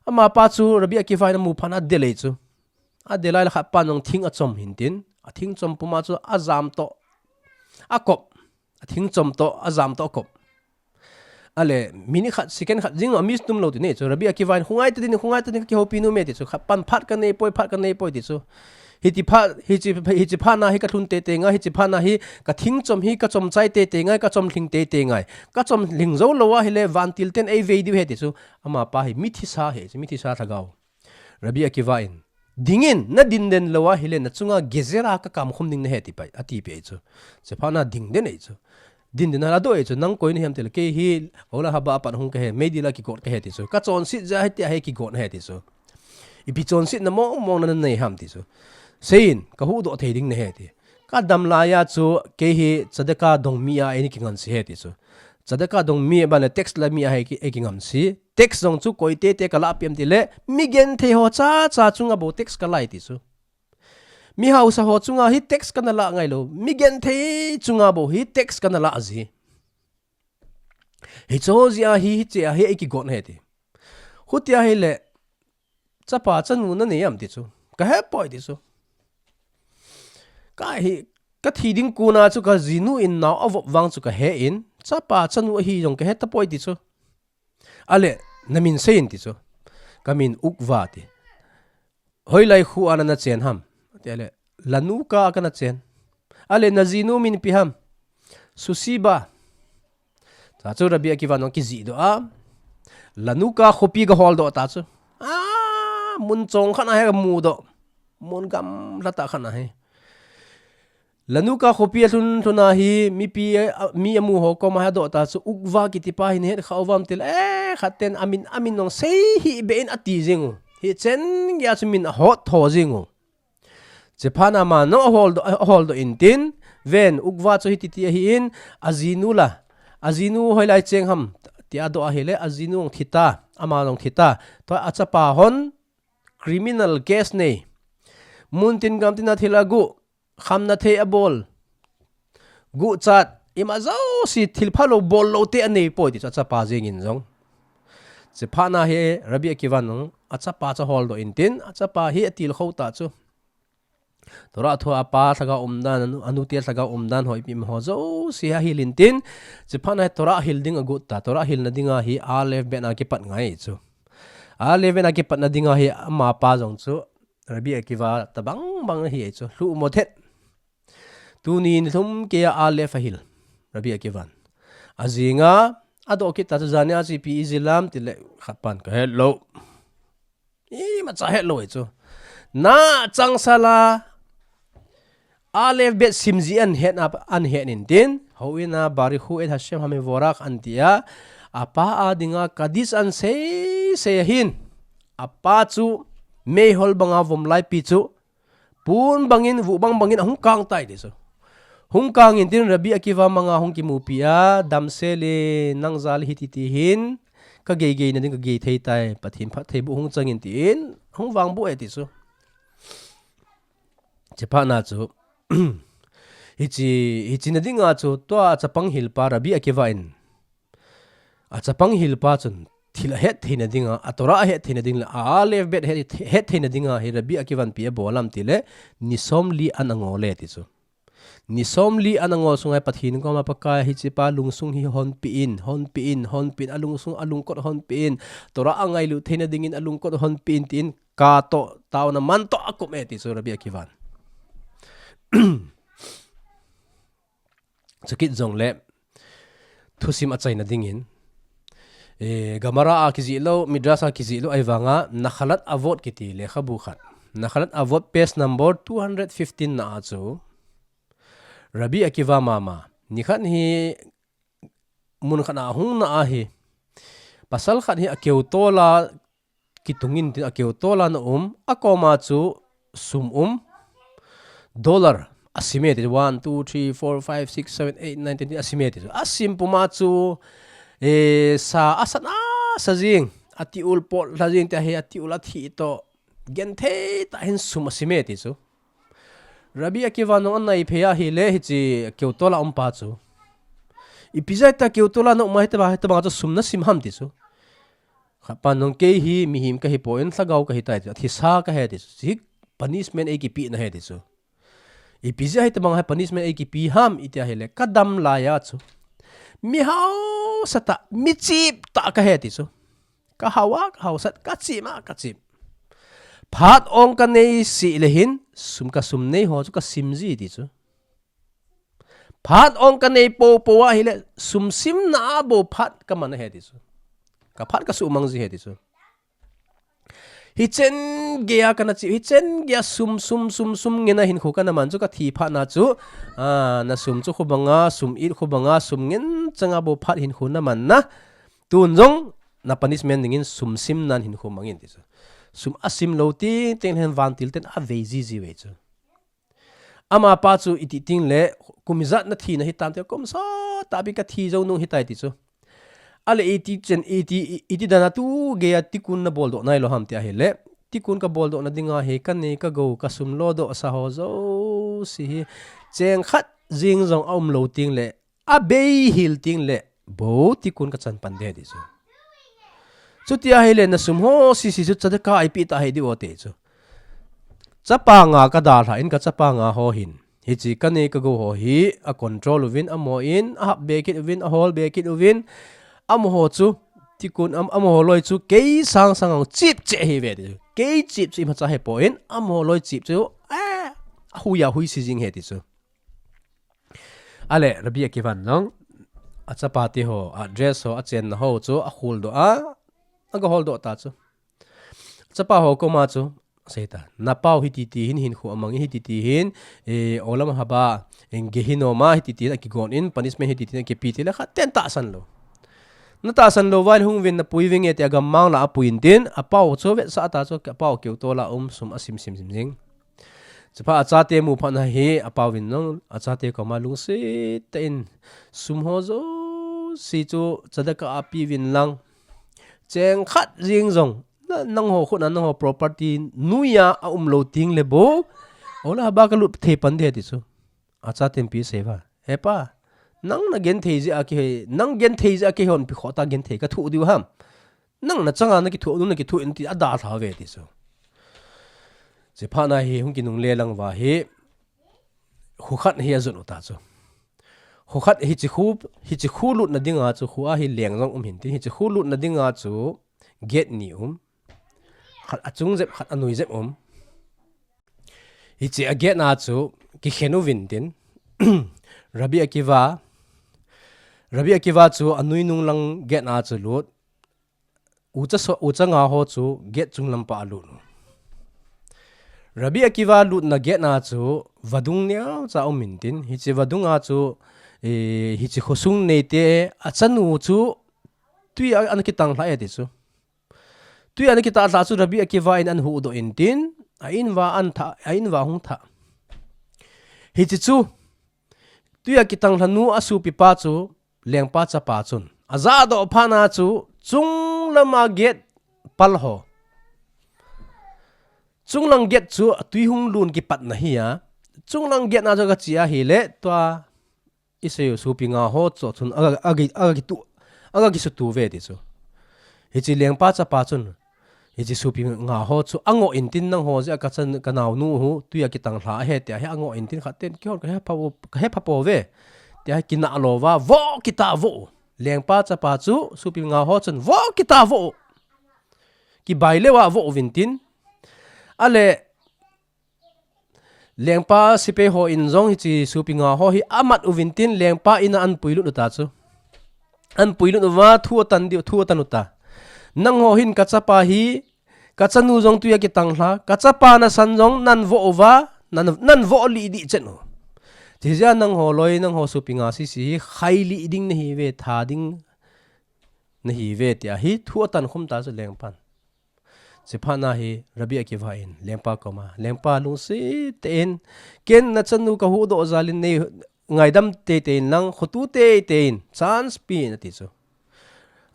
Amapa chu Rabbi Akiva in amu phat in adel ahi chu. Adel ahile khat pan jong thing achom hin tin. Athing chom puma chu ajam toh. Akop. Athing chom toh, ajam toh akop. Ale, minute khat, second khat, jing a miss tum lou ti nei chu. Rabbi Akiva in, khongai ta ding, khongai ta ding, ka kihoupi nom e ti chu. Khat pan phat kanei poi, phat kanei poi ti chu. Hichi phat, hichi, hichi phat na hi ka lhun tete ngai, hichi phat na hi ka thingchom hi ka chom chai tete ngai, ka chom lhing tete ngai. Ka chom lhing jou lou ahile vantil ten ei vei diu ahi ti chu. Amapa hi mithisa ahi chu, mithisa lhagao. Rabbi Akiva in, "Dingin, na ding den lou ahile, na chunga Gezerah ka kamkhum ding nahi," ati pai, ati pai chu. Hichi phat na ding den ahi chu. Ding den a la doh ahi chu, "Nang koi nahi ham?" ti le, "Kei hi Olam Haba a pat hung kahi, meidil a kigot kahi," ti chu. "Ka chonset jeh a hitia hi kigot nahi," ti chu. "Ipi chonsetna mong mong na nei ham?" ti chu. "Seiyin, ka huhdoh thei ding nahi," ti. "Ka dam laiya chu kei hi tzedakah dong mi a eini kingamse ahi," ti chu. "Tzedakah dong mi a ban le tax la mi a hi ki, ei kingamse. Tax jong chu koi tete ka lahpeh ham?" ti le, "Mi genthei ho chacha chunga bou tax ka lah e," ti chu. "Mi hausa ho chunga hi tax kana lah ngai lou. Mi genthei chunga bou hi tax kana lah ji. Hiche jeh a hi, hiche a hi ei kigot nahi," ti. "Hitia ahile, chapa chanu na nei ham?" ti chu. "Ka he poi," ti chu. "Ka hi, ka thi ding kon a chu ka jinu in nao avop vang chu ka he in, chapa chanu ahi jong ka he tapoi," ti chu. "Ale, na min seiyin," ti chu. "Ka min Ukva," ti. "Hoilai kho a na na chen ham?" ti le, "Lanuka a ka na chen." "Ale, na jinu min ipi ham?" "Susiba." Chuche chu Rabbi Akiva in akijih doh a, Lanuka khopi aga hol doh ta chu. A, mun chom khat a hi aga mu doh. Mun gamla tah khat a hi. Lanuka khopi a lhun lhun a hi, mipi, a, mi amu ho koma hi adoh ta chu, "Ukva kiti pa hi na het kha uvam?" ti le, "Eh, khat ten amin, amin jong sei hih beh in," ati jing u. Hichen geiya chu min ahot tho jing u. Hichi phat na ama jong ahol doh, ahol doh in tin, "Ven, Ukva chu hiti ti ahi in, ajinu la, ajinu hoilai cheng ham?" tia adoh ahile, "Ajinu jong thi ta, ama jong thi ta. Tua achapa hon criminal case nei. Mun tin gam tin a thil agu, khamna thei abol, guchat, ima jouse thil phalou bol lou te anei poi," ti chu achapa jeng in jong. Hichi phat na hi Rabbi Akiva in jong achapa chu ahol doh in tin, achapa hi atilkhou ta chu. Torah thu a apa lhagao umdan, anu, anu te lhagao umdan ho, ipi ho jouse ahil in tin, hichi phat na hi Torah hil ding agot ta, Torah hilna dinga hi Aleph Bet a kipat ngai chu. Aleph Bet a kipatna dinga hi amapa jong chu Rabbi Akiva tabang bang ahi chu, lhuh mo thet. Tuni ni thum keiya Aleph ahil, Rabbi Akiva in. Ajing a, adoh kit ta chu, "Janhi a chu ipi ijil ham?" ti le, khat pan, "Ka het lou." Imacha het lou ahi chu. Na changseh a, Aleph Bet sim ji ahin het a, ahin het in tin, "Houin a Baruch Hu et Hashem Hamevorach" ahin ti a, apa a dinga Kaddish ahin sei sei ahin, apa chu meihol banga vom laipi chu, pon bangin, vuh bang bangin ahung kang tai ti chu. Hung kang in tin Rabbi Akiva manga hung kimupi a, "Damsel e, nang jal hiti ti hin, ka gei gei na ding ka gei thei tai, Pathen phattheiboh hung chang in," tin, hung vangboh e ti chu. Hichi phat na chu, hichi, hichi na dinga chu, tua chapang hilpa Rabbi Akiva in, achapang hilpa chun thil ahet theina dinga, a Torah ahet theina ding le, a Aleph Bet het, het theina dinga hi Rabbi Akiva in ipi abol ham ti le, ni somli an angol e ti chu. Ni somli an angol sunga Pathen koma, "Pakai, hichepa lungsung hi honpeh in, honpeh in, honpeh in, alungsung, alungkot honpeh in, Torah angailut theina dingin alungkot honpeh in," tin, ka toh, taona man toh akop e ti chu Rabbi Akiva in. Chukit jongle, thusim achaina dingin, eh, Gemara a kijih lou, Midrash a kijih lou, ahivanga Nachalat Avot kiti lekhabu khat. Nachalat Avot page number two hundred fifteen na a chu, Rabbi Akiva mama, nikhat hi mun khat a hung na ahi. Pasal khat hi akeu tol a kitung in tin, akeu tol a ana um, akoma chu sum um, dollar asim e ti, one, two, three, four, five, six, seven, eight, nine, ten tin asim e ti chu. Asim puma chu, eh, sa asat a sa jing, ati ul pot lha jing ti ahi, ati ul athi toh, genthei tah in sum asim e ti chu. Rabbi Akiva in jong anaiphei ahile hiche keu tol a um pa chu, "Ipi jeh a keu tol a na um a, hitobang, hitobang chu sum na sim ham?" ti chu. Khat pan jong, "Kei hi mihem kahi poi, lhagao kahi tai," ti, "athisa kahi," ti chu. "Hiche punishment eikipehna ahi," ti chu. "Ipi jeh a hitobang hi punishment eikipe ham?" iti ahile, "Ka dam laiya chu mi hausa tah, mi chip tah kahi," ti chu. "Ka hao a, ka haosat, ka chim a, ka chim. Phat ong kanei seh le hin, sum ka sum nei ho chu ka sim ji ti chu. Phat ong ka nei popo ahile sum simna a bou phat ka man ahi ti chu. Ka phat ka sumang ji ahi ti chu. Hichen geiya kana chi, hichen geiya sum, sum, sum, sum ngen a hinkho kana man chu ka thi phat na chu, a, na sum chu khu banga, sum it khu banga, sum ngen changa bou phat hinkho na man na. Tun jong na punishment dingin sum sim nan hinkho mangin ti chu. Sum a sim lou teng teng hen vantil ten a vei ji ji ve chu. Amapa chu iti ting le, kum ijat na thina hitam ti, kum sot tahpi ka thi jou nung hitai ti chu. Ale iti chen, iti, iti dan a tu geiya tikun na boldoh nai lou ham ti ahile. Tikun ka boldoh na dinga hi ka nei ka gou ka sum lodoh sa ho jouse hi. Cheng khat jing jong a um lou teng le, a bei hil teng le, bou tikun ka chan pan de ti chu. Chuti ahile na sum ho sisi chu tzedakah a ipi ta hi di o te chu. Chapa nga ka dalha in ka chapa nga ho hin. Hichi ka nei ka gou ho hi a control uvin, amaho in a hap be kit uvin, a hol be kit uvin. Amaho chu, tikun am, amaho loi chu kei sang sang ang chip che hi ve ti chu. Kei chip chu imacha he poi, amaho loi chip chu, eh, a hui a hui si jing he ti chu. Ale, Rabbi Akiva in jong, a chapa te ho, a dress ho, a chenna ho chu, a holdoh a, a ga holdoh ta chu. Chapa ho koma chu, sei ta, na pau hiti ti hin hinkho amang in hiti ti hin, eh, olam haba, in Gehinnom a hiti ti hin a kigon in, punishment hiti ti hin a kipe ti le khat ten tahsan lou. Na tahsan lou vai le hung vin na pui vinge ti a gammang la a pui in tin, a pau chu vetsah ta chu, a pau keu to la um sum a sim sim sim jing. Chuphat a chate mu phat na hi a pau vin jong, a chate koma lungset tah in sum ho jouse chu tzedakah a pe vin lang. Cheng khat jing jong, na, nangho khut na, nangho property noiya a um lou teng le bou. Olam haba ka lut thei pan de ti chu. A chaten pi sei va. He pa, nang na genthei jeh a kei, nang genthei jeh a keihon pe kho ta genthei ka thoh diu ham. Nang na changa na kithoh, nung na kithoh in ti a dalha ve ti chu. Chuphat na hi hung kinungle lang va hi, khu khat hi a jot u ta chu. Khu khat hichi khu, hichi khu lutna dinga chu khu a hi leng jong um hin tin, hichi khu lutna dinga chu gate ni um. Khat a chung jep, khat a noi jep um. Hichi a gate na chu kikhen uvin tin. Rabbi Akiva, Rabbi Akiva chu a noi nung lang gate na chu lut. Ucha so, ucha nga ho chu gate chung lam pa a lut u. Rabbi Akiva lutna gate na chu vadung neocha um in tin, hichi vadung a chu, eh, hichi khosung neite a chanu chu tui a, ana kitang lha e ti chu. Tui ana kitang lha chu Rabbi Akiva in ana huhdoh in tin, a in va ana thah, a in va hung thah. Hichi chu, tui a kitang lha nu a sopi pa chu, lengpa chapa chun. A jahdoh phat na chu, chung lam a gate pal ho. Chung lam gate chu, a tui hung lun kipat na hi a. Chung lam gate na chu ka chi ahile, tua, i sei u sopi nga ho chu chun a, a, a, a kitu, a kisutu ve ti chu. Hichi lengpa chapa chun. Hichi sopi nga ho chu a ngoh in tin nangho jeh a ka chan, ka naonu hu, tui a kitang lha ahi ti ahi a ngoh in tin khat ten keihon ka hepha u, ka hepha pou ve. Ti ahi kinah lou va, vo kitah vo. Lengpa chapa chu sopi nga ho chun vo kitah vo. Kibai leuva vo uvin tin. Ale, lengpa sepai ho in jong hichi sopi nga ho hi a mat uvin tin lengpa in a ana puilut u ta chu. Ana puilut uva thu atan diu, thu atan u ta. Nangho hin ka chapa hi, ka chanu jong tui a kitang lha, ka chapa nasan jong nan vo uva, nan, nan vo lih dih chen u. Ti jeh a nangho loi, nangho sopi nga sisi hi khai lih ding na hi ve, tha ding na hi ve ti ahi thu atan khum ta chu lengpan. Chuphat na hi Rabbi Akiva in, lengpa koma, lengpa lungset tah in, ken na chanu ka huhdoh jal in nei ngaidam teitei in lang, khotu teitei in, chance pe in ati chu.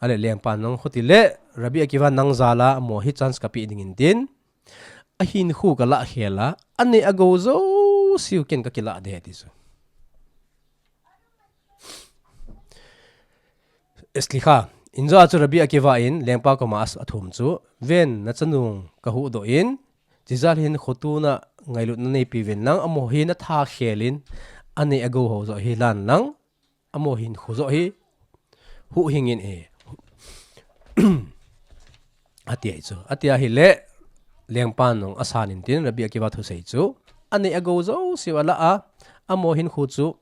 Ale lengpan jong khuti le, Rabbi Akiva nang jal a, mo hi chance ka pe ding in tin, a hinkho ka lah khel a, a nei a gou jouse u ken ka kilah de ati chu. Slicha, in jeh a chu Rabbi Akiva in lengpa koma a thum chu, ven na chanu ka huhdoh in, chijal hin khotuna ngailutna neipi uvin lang, amaho hi na tha khel in, a nei a gou ho joh hi lan lang, amaho hin kho joh hi, huhhing in e. Ati ahi chu. Ati ahile, lengpan nung asan intin Rabbi Akiva thusei chu anei agou jouseu ala a, amaho hinkho chu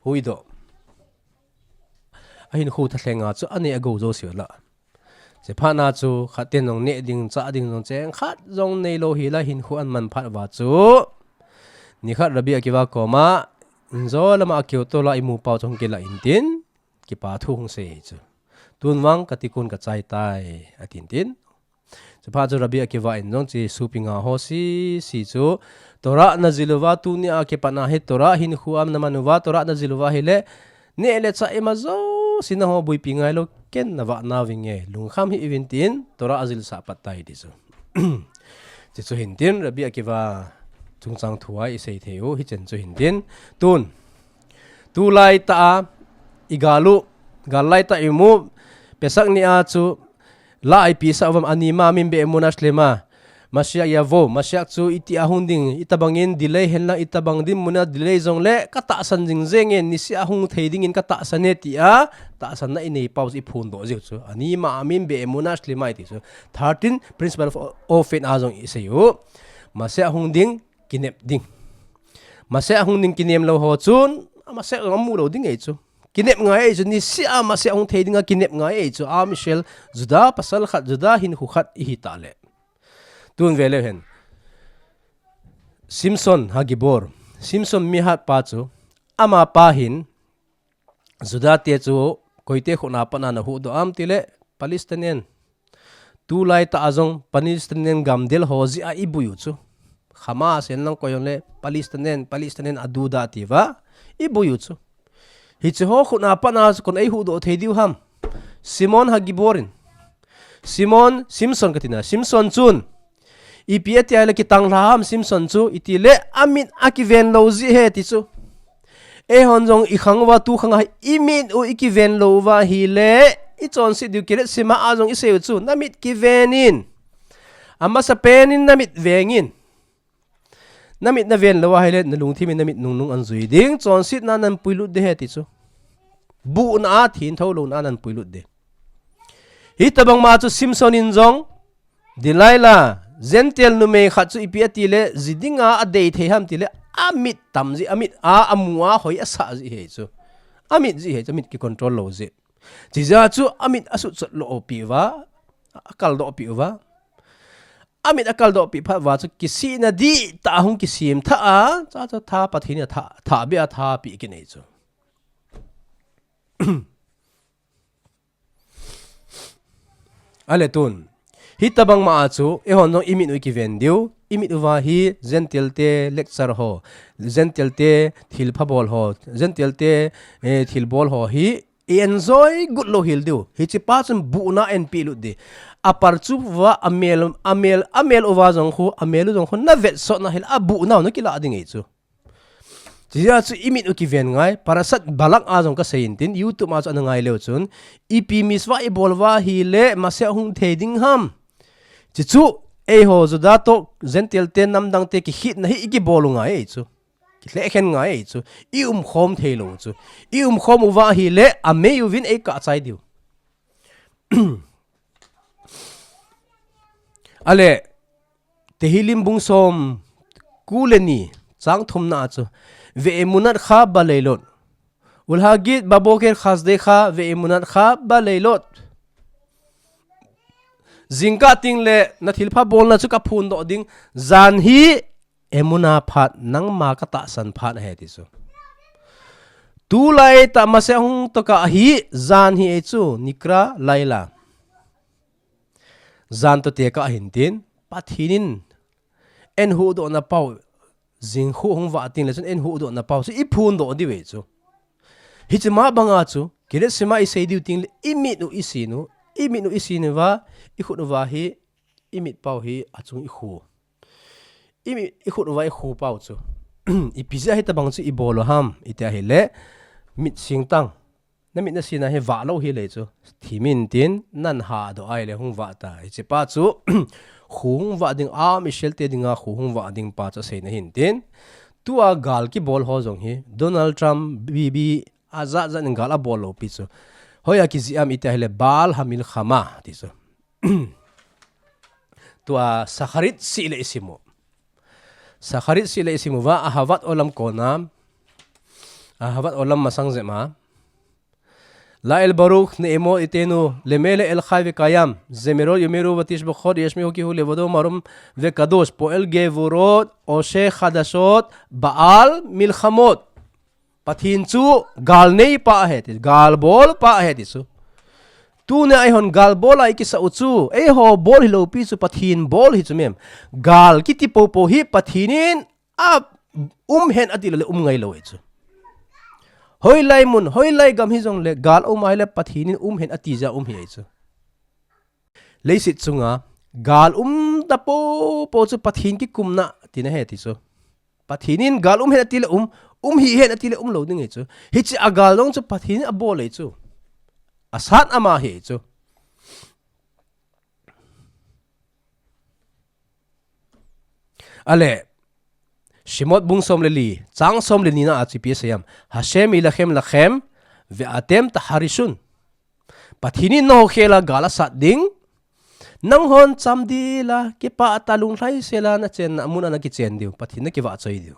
huidoh, ahinkho thalhenga chu anei agou jouseu ala. Chephatna chu khat ten jong neh ding, chah ding jong cheng khat jong neilou hila hinkho aman phat uva chu, nikhat Rabbi Akiva koma, injo lama akiu tola imu pau chu hung kila intin, kipa thu hung sei chu. Tun vang kati kon kachai tai, atin tin. Chephat chu Rabbi Akiva in jong chi supinga ho sisi chu, Torah najil uva tunia kipatna hi Torah hinkho a naman uva, Torah najil uva hile, neh le chah ima jouse naho buipi ngailou, ken navah nauving e, lungkham hih uvin tin, Torah ajilsah pat tai ti chu. Chuchu hintin, Rabbi Akiva chungchang thu a isei thei u, hichen chu hintin. Tun, tulai tah a, igal u, gal lai tah imu, Pesach nia chu, la ipi sah uvam, ani ma'amim be'emunah shlema, Mashiach yavo, Mashiach chu itia hung ding, itobangin delay henlang, itobang dinmuna delay jongle, katahsan jing jenge, nisea hung thei dingin katahsan e tia, tahsanna inei pau chu iphondoh jiu chu. Ani ma'amim be'emunah shlema iti chu. Thirteen principle of, of faith a jong isei u. Mashiach hung ding, kinep ding. Mashiach hung ding kinem lou ho chun, Mashiach jong amu lou ding ahi chu. Kinep ngai ahi chu, nisea Mashiach hung thei dinga kinep ngai ahi chu. Am Israel, Juda pasal khat, Juda hinkho khat ihi tah le. Tun ve leu hen. Simson HaGibor. Simson mihat pa chu. Amapa hin Juda te chu koite khut a pat a nahuhdoh am tile Palestinian. Tulai tah a jong Palestinian gamdel ho jeh a ibui u chu. Hamas henlang koi jongle Palestinian, Palestinian aduda tia ibui u chu. Hiche ho khut a pat a chu kon eihuhdoh thei diu ham. Simon HaGibor in. Simon, Simson katina. Simson chun. Ipi ati ahile kitanglha ham Simson chu. Itile amit akiven lou jeh ahi ti chu. Eihon jong ikhang uva tu khang a hi imit u ikiven lou uva ahile. Ichonset diu Kriyat Shema a jong isei u chu. Namit kiven in. Amasapen in namit veng in. Namit naven lou ahile, nalungthim in namit nungnung anjui ding, chonsetna nanpuilut ding ahi ti chu. Buhna a thintho louna nanpuilut ding. Hitobang ma chu Simson in jong, Delilah, Gentile numei khat chu ipi atile, ji dinga adei thei ham tile, amit tam jeh, amit a, amu a, hoi asah jeh ahi chu. Amit jeh ahi chu, amit kicontrol lou jeh. Chijeh a chu amit asutchot lou pi uva, akaldoh pi uva. Amit akaldoh pi phat uva chu kisihna dihtah a hung kisem tha a, cha cha tha Pathen in atha, tha beh a tha pi kinei chu. Ale tun. Hitobang ma a chu, eihon jong imit u ikiven diu, imit uva hi Gentile te lecture ho, Gentile te thilpha bol ho, Gentile te, eh, thilbol ho hi, I enjoy got lou hel diu. Hiche pa chun buhna enpi lut ding. Aparchup uva amel, amel, amel uva jong khu, amel u jong khu, navetsotna hel, abuhna u nakilah ding ahi chu. Chijeh a chu imit u kiven ngai, Parashat Balak a jong kasei intin, YouTube a chu ana ngai leu chun, ipi mitzvah ibol uva ahile, Mashiach hung thei ding ham. Chuchu, eiho Juda toh, Gentile te namdang te kikhetna hi ikibol u ngai ahi chu. Kilhekhen ngai ahi chu. I umkhom thei lou chu. I umkhom uva ahile, amei uvin eikah chai diu. Ale, Tehillim bung som, ko le ni, chang thumna a chu. Ve'emunatcha baleilot. Ulhagit baboker chasdeicha ve'emunatcha baleilot. Jingkah teng le, nathilpha bolna chu kaphondoh ding. Jan hi, Emunah phat, nangma katahsan phat ahi ti chu. Tulai tah Mashiach hung tokah hi, jan hi ahi chu, nikra laila. Jan toh tekah ahin tin, Pathen in, eihuhdohna pau, jingkah hung vah teng le chun eihuhdohna pau, chu iphondoh diu ahi chu. Hiche ma banga chu, Kriyat Shema isei diu teng le, imit u isin u, imit u isin uva, ikhut uva hi, imit pau hi achung ikhu. Imit, ikhut uva ikhu pau chu. Ipi jeh a hitobang chu ibol u ham, iti ahile, mit singtang. Namit nasin a hi vah lou hile chu. Thim intin, nahadoh ahile hung vah ta. Hiche pa chu, khu hung vah ding, Am Israel te dinga khu hung vah ding pa chu aseina ahin tin. Tua gal kibol ho jong hi, Donald Trump, Bibi, ajat jat in gal abol lou pi chu. Hoiya kijih am iti ahile Baal Hamilchama ti chu. tua Shacharit sih le i sim u. Shacharit sih le i sim uva, Ahavat Olam kona. Ahavat Olam masang jep a. La'el Baruch, Ne'emot Yitenu, Lemele El Chai Vekayam, Zemerot Yomeru Vatishbochot Yeshmi'u Kihu Levado Marom Vekadosh, Po'el Gevurot, Oseh Chadashot, Ba'al Milchamot. Pathen chu gal nei pa ahi ti, gal bol pa ahi ti chu. Tunia eihon gal bol a i kisa u chu, eiho bol hilou pi chu, Pathen bol hi chu mem. Gal kiti popo hi Pathen in a um hen ati le um ngai lou hi chu. Hoilai mun, hoilai gam hijongle, gal um ahile Pathen in um hen ati jeh a um hi chu. Leiset chunga gal um ta popo chu Pathen kikumna tina ahi ti chu. Pathen in gal um hen ati le um, um hih hen ati le um lou ding hi chu. Hiche a gal jong chu Pathen in abol hi chu. Asat ama hi chu. Ale, Shemot bung som le li, chang som le ni na a chu ipi asei em. Hashem yilachem lachem, ve'atem taharishun. Pathen in naho khel a gal asat ding. Nanghon chamdel a, kipah tah a lunglhaisel a nachenna mun a nakichen diu. Pathen nakivahchoi diu.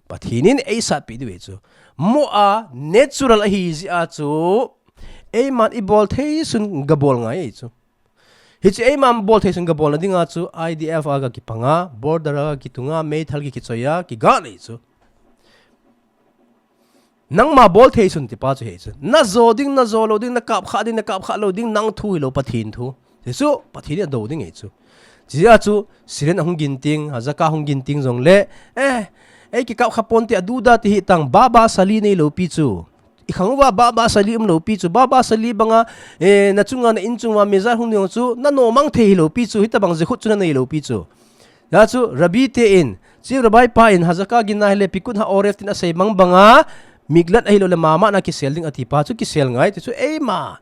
Pathen in eisatpi diu hi chu. Mo a natural ahi jeh a chu. Eiman ibol thei sun gabol ngai hi chu. Hiche eiman bol thei sun gabolna dinga chu I D F a gakipanga, border a gakitunga, meithal kikichoi a, kiga nei chu. Nangma bol thei sun ti pa chu hi chu. Najo ding, najo lou ding, nakap kha ding, nakap kha lou ding, nang thu hilou Pathen thu. Hichu Pathen in ado ding hi chu. Chujeh a chu Syrian ahung gin ting, Hazaka hung gin ting jongle, eh, ei kikap kha ponte, aduda ti hi tang, Baba Sali neilou pi chu. I khang uva Baba Sali umlou pi chu, Baba Sali banga, eh, nachunga na inchung uva missile hung ding chu, nano mang thei hilou pi chu, hitabang jekhut chu naneilou pi chu. Hijeh a chu Rabbi te in, Chief Rabbi pa in, Hazaka ginna hile Pikut HaOref tin asei mang banga, Miklat ahilou le Mamad a kisel ding ati pa chu kisel ngai ti chu eima.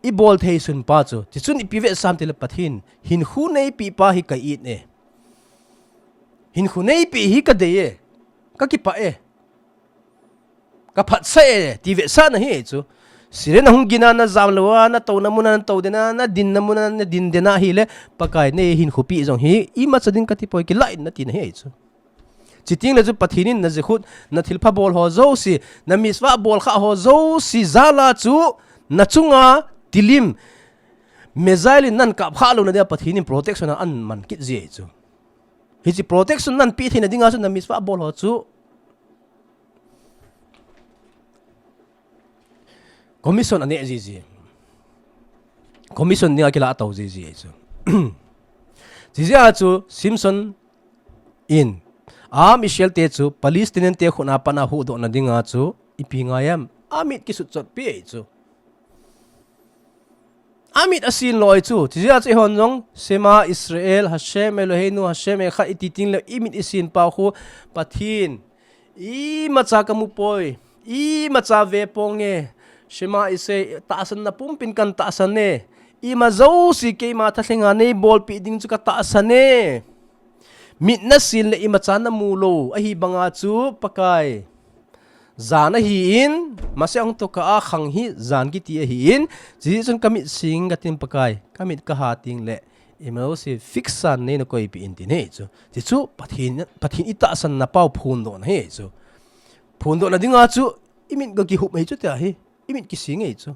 Ibol thei sun pa chu. Tichun ipi vetsah em tile Pathen hinkho neipi pa hi ka it e. Hinkho neipi hi kadei e. Kakipah e. Kaphatsah e, ti vetsahna hi chu. Syrian ahung gin a najam lou a, natouna mun a natou den a, nadinna mun a nadin den a hile, Pakai nei hinkho pi jong hi, imacha ding kati poi, kilah in natina hi chu. Chuteng le chu Pathen in najekhut, nathilpha bol ho jouse, namitzvah bol kha ho jouse jal a chu, nachunga tilim, missile in nakap kha louna dia Pathen in protection a aman kit ji chu. Hiche protection nape theina dinga chu namitzvah bol ho chu commission aneh jiji. Commission dinga kilah tou jiji chu. Chujeh a chu Samson in, a, Israel te chu Palestinian te khut a pat a huhdohna dinga chu ipi ngai em? Amit kisut chotpi chu. Amit asin loi chu. Chujeh a chu eihon jong, Shema Israel, Hashem Eloheinu, Hashem Echad iti teng le, imit isin pa khu, Pathen imacha kamu poi, imacha ve ponge, Shema Israel, tahsanna pumpin kan tahsan e, ima jouse keima thalhenga neibolpi ding chu katahsan e. Mit nasin le imacha namu lou, ahi banga chu Pakai. Jan ahin, masang tokah a khang hi jan kiti ahin, chujeh chun kamit sing katin Pakai, kamit kaha teng le, ima jouse fix a neina koipi in tin hi chu. Tichu, Pathen, Pathen itahsanna pau phondohna hi chu. Phondohna dinga chu, imit ga kihup hi chu tia hi, imit kising hi chu.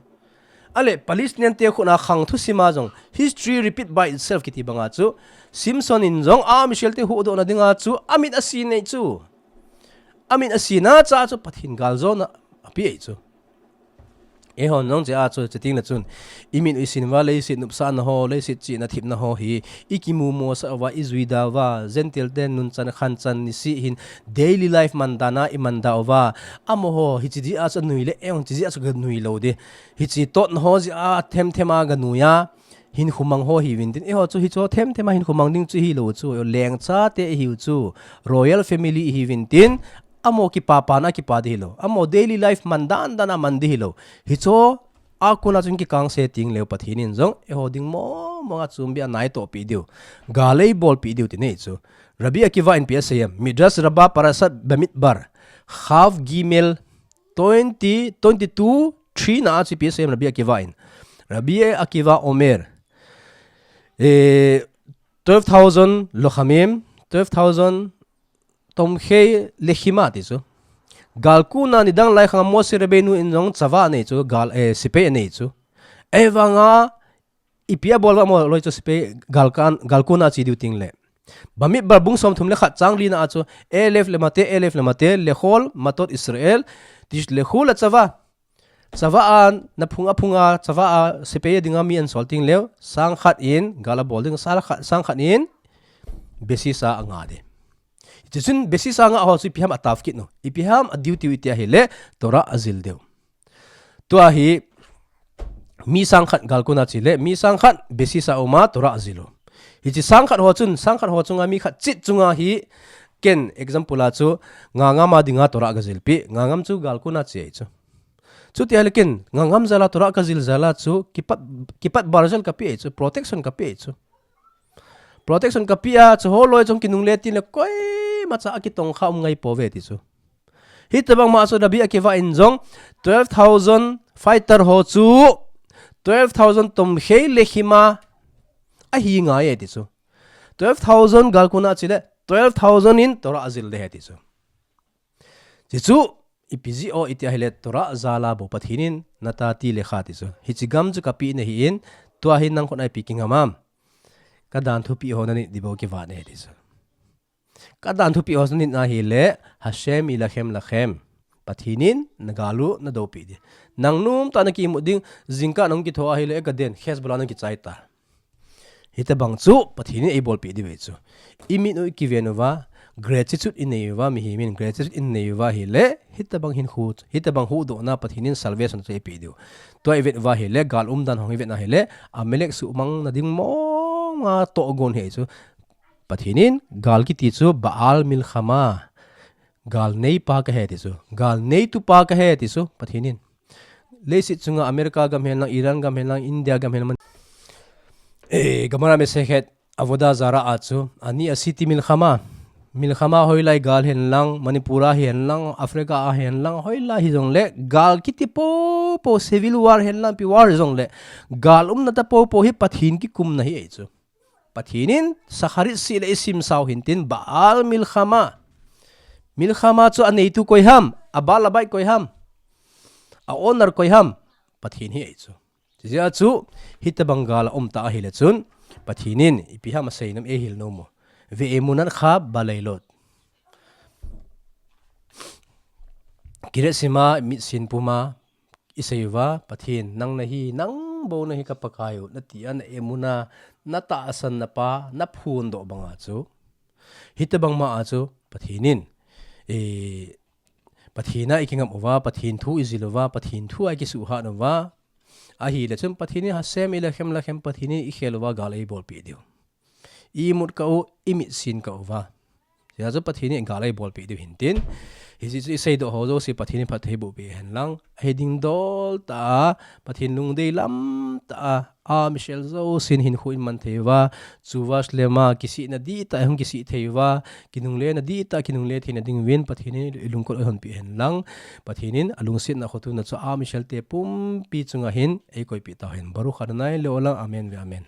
Ale, Palestinian te khut a khang thusim a jong, history repeat by itself kiti banga chu, Samson in jong, a, Israel te huhdohna dinga chu, amit asin hi chu. Amit asin a cha chu Pathen galjona ape hi chu. Eihon jong chea chu, chuteng le chun, imit isin uva leiset nopsahna ho, leiset chihna thepna ho hi, ikimu mosah uva, ijuida uva, Gentile te nunchan khanchan niseh hin, daily life mandan a imandah uva, amaho, hiche jeh a chu anui le, eihon hiche jeh a chu ganui lou ding. Hiche totna ho jeh a themthem a ganui a, hinkho mang ho hiuvin tin. Eiho chu hicho themthem a hinkho mang ding chu hilou chu, lengcha te ihiu chu, royal family ihiuvin tin, amaho kipapana kipa ding hilou. Amaho daily life mandan dan a man ding hilou. Hicho a kona chun kikangse teng leu Pathen in jong, eiho ding mong mong a chombi a naitohpi diu. Gal eibolpi diu tin hi chu. Rabbi Akiva in ipi asei em. Midrash Rabbah Parashat Bamidbar. Chaf Gimel twenty, twenty-two, three na a chu ipi asei em Rabbi Akiva in. Rabbi Akiva Omer. Eh, Twelve thousand lochamim, twelve thousand tomchei lechima ti chu. Gal kona nidang lai khang Moshe Rabbeinu in jong chava anei chu, gal, eh, sepai anei chu. Ahivanga ipi abol uva mo loi chu sepai gal kan, gal kona che diu teng le. Bamidbar bung som thum le khat chang li na a chu, Aleph le Mate, Aleph le Mate, lechol matot Israel, tishlechul hachava. Chava a, na phung a phung a, chava a, sepai a dinga mi ahin sol teng le, sang khat in, gal abol ding, sang khat, sang khat in, besisa anga ding. Hichun besisa nga ho chu ipi ham atafkit u. Ipi ham adiu tiu iti ahile, Torah ajil diu. Tua hi, mi sang khat gal kona che le, mi sang khat besisa a uma Torah ajil u. Hiche sang khat ho chun, sang khat ho chunga mi khat chit chunga hi, ken example a chu, Ngangam a dinga Torah kajilpi, Ngangam chu gal kona che ahi chu. Chuti ahile ken, Ngangam jal a Torah kajil jal a chu, kipat, kipat barjal kape ahi chu, protection kape ahi chu. Protection kape a, chu ho loi jong kinungle teng le koimacha akitongkha um ngai pouve ti chu. Hitobang ma chu Rabbi Akiva in jong twelve thousand fighter ho chu twelve thousand tomchei lechima ahi ngai e ti chu. Twelve thousand gal kona che le twelve thousand in Torah ajil ding ahi ti chu. Hichu ipi jeh ham iti ahile Torah jal a bou Pathen in natati lekha ti chu. Hiche gam chu kape nahi in, tua hi nang khut a ipi kingam ham. Kadan thupi ho nanit ding bou kivat e ti chu. Kadan thupi ho nanit na ahile, Hashem yilachem lachem. Pathen in nagal u nadoupi ding. Nang nomtah a nakimu ding, jingkah nahung kitho ahile, eh, kaden, Hezbollah nahung kichai ta. Hitobang chu Pathen in eibolpi diu ahi chu. Imit u ikiven uva, gratitude inei uva, mihem in gratitude inei uva ahile, hitobang hinkho, hitobang huhdohna Pathen in salvation chu eipe diu. Tua ivet uva ahile, gal umdan ho ivet na ahile, Amalek suhmang nading mong a tohgon ahi chu. Pathen in gal kiti chu Baal Milchama. Gal neipa kahi ti chu. Gal neitupa kahi ti chu. Pathen in. Leiset chunga America gam hen lang, Iran gam hen lang, India gam hen lang. Eh, Gemara Masekhet Avodah Zarah a chu. Ani asiti milchama. Milchama hoilai gal hen lang, Manipur a hen lang, Africa a hen lang, hoilai hijongle, gal kiti popo, civil war hen lang, pi war jongle, gal umna ta popo hi Pathen kikumna ahi chu. Pathen in, Shacharit seh le isim sao hintin, Baal Milchama. Milchama chu aneitu koi ham, a Baal Abait koi ham, a owner koi ham, Pathen ahi chu. Hijeh a chu, hitobang gal aum ta ahile chun, Pathen in, ipi ham asei nom e hil nom u. Ve'emunatcha baleilot. Kirat shema mitsin puma, isei uva, Pathen, nang nahi, nang bou nahi ka Pakai u, nati a na emunah, na tahsan na pa, na phondoh banga chu. Hitobang ma a chu, Pathen in, eh, Pathen a ikingam uva, Pathen thu ijil uva, Pathen thu a ikisuhhat uva. Ahile chun Pathen in Hashem yilachem lachem, Pathen in ikhel uva gal eibolpi diu. Imut kah u, imitsin kah uva. Hijeh a chu Pathen in gal eibolpi diu hintin. Hiche chu iseidoh ho jouse Pathen in phatthei boh peh hen lang. Ahi ding dol tah a, Pathen lungdei lam tah a, Am Israel jousen hinkho iman thei uva, Tshuva Shlema, kisihna dihtah a hung kisih thei uva, kinunglena dihtah a kinungle theina ding uvin, Pathen in ilungkot u eihonpeh hen lang, Pathen in alungsetna khotona chu Am Israel te pumpi chunga hin eikoipeh tauhen. Baruch Adonai le'olam, amen ve'amen.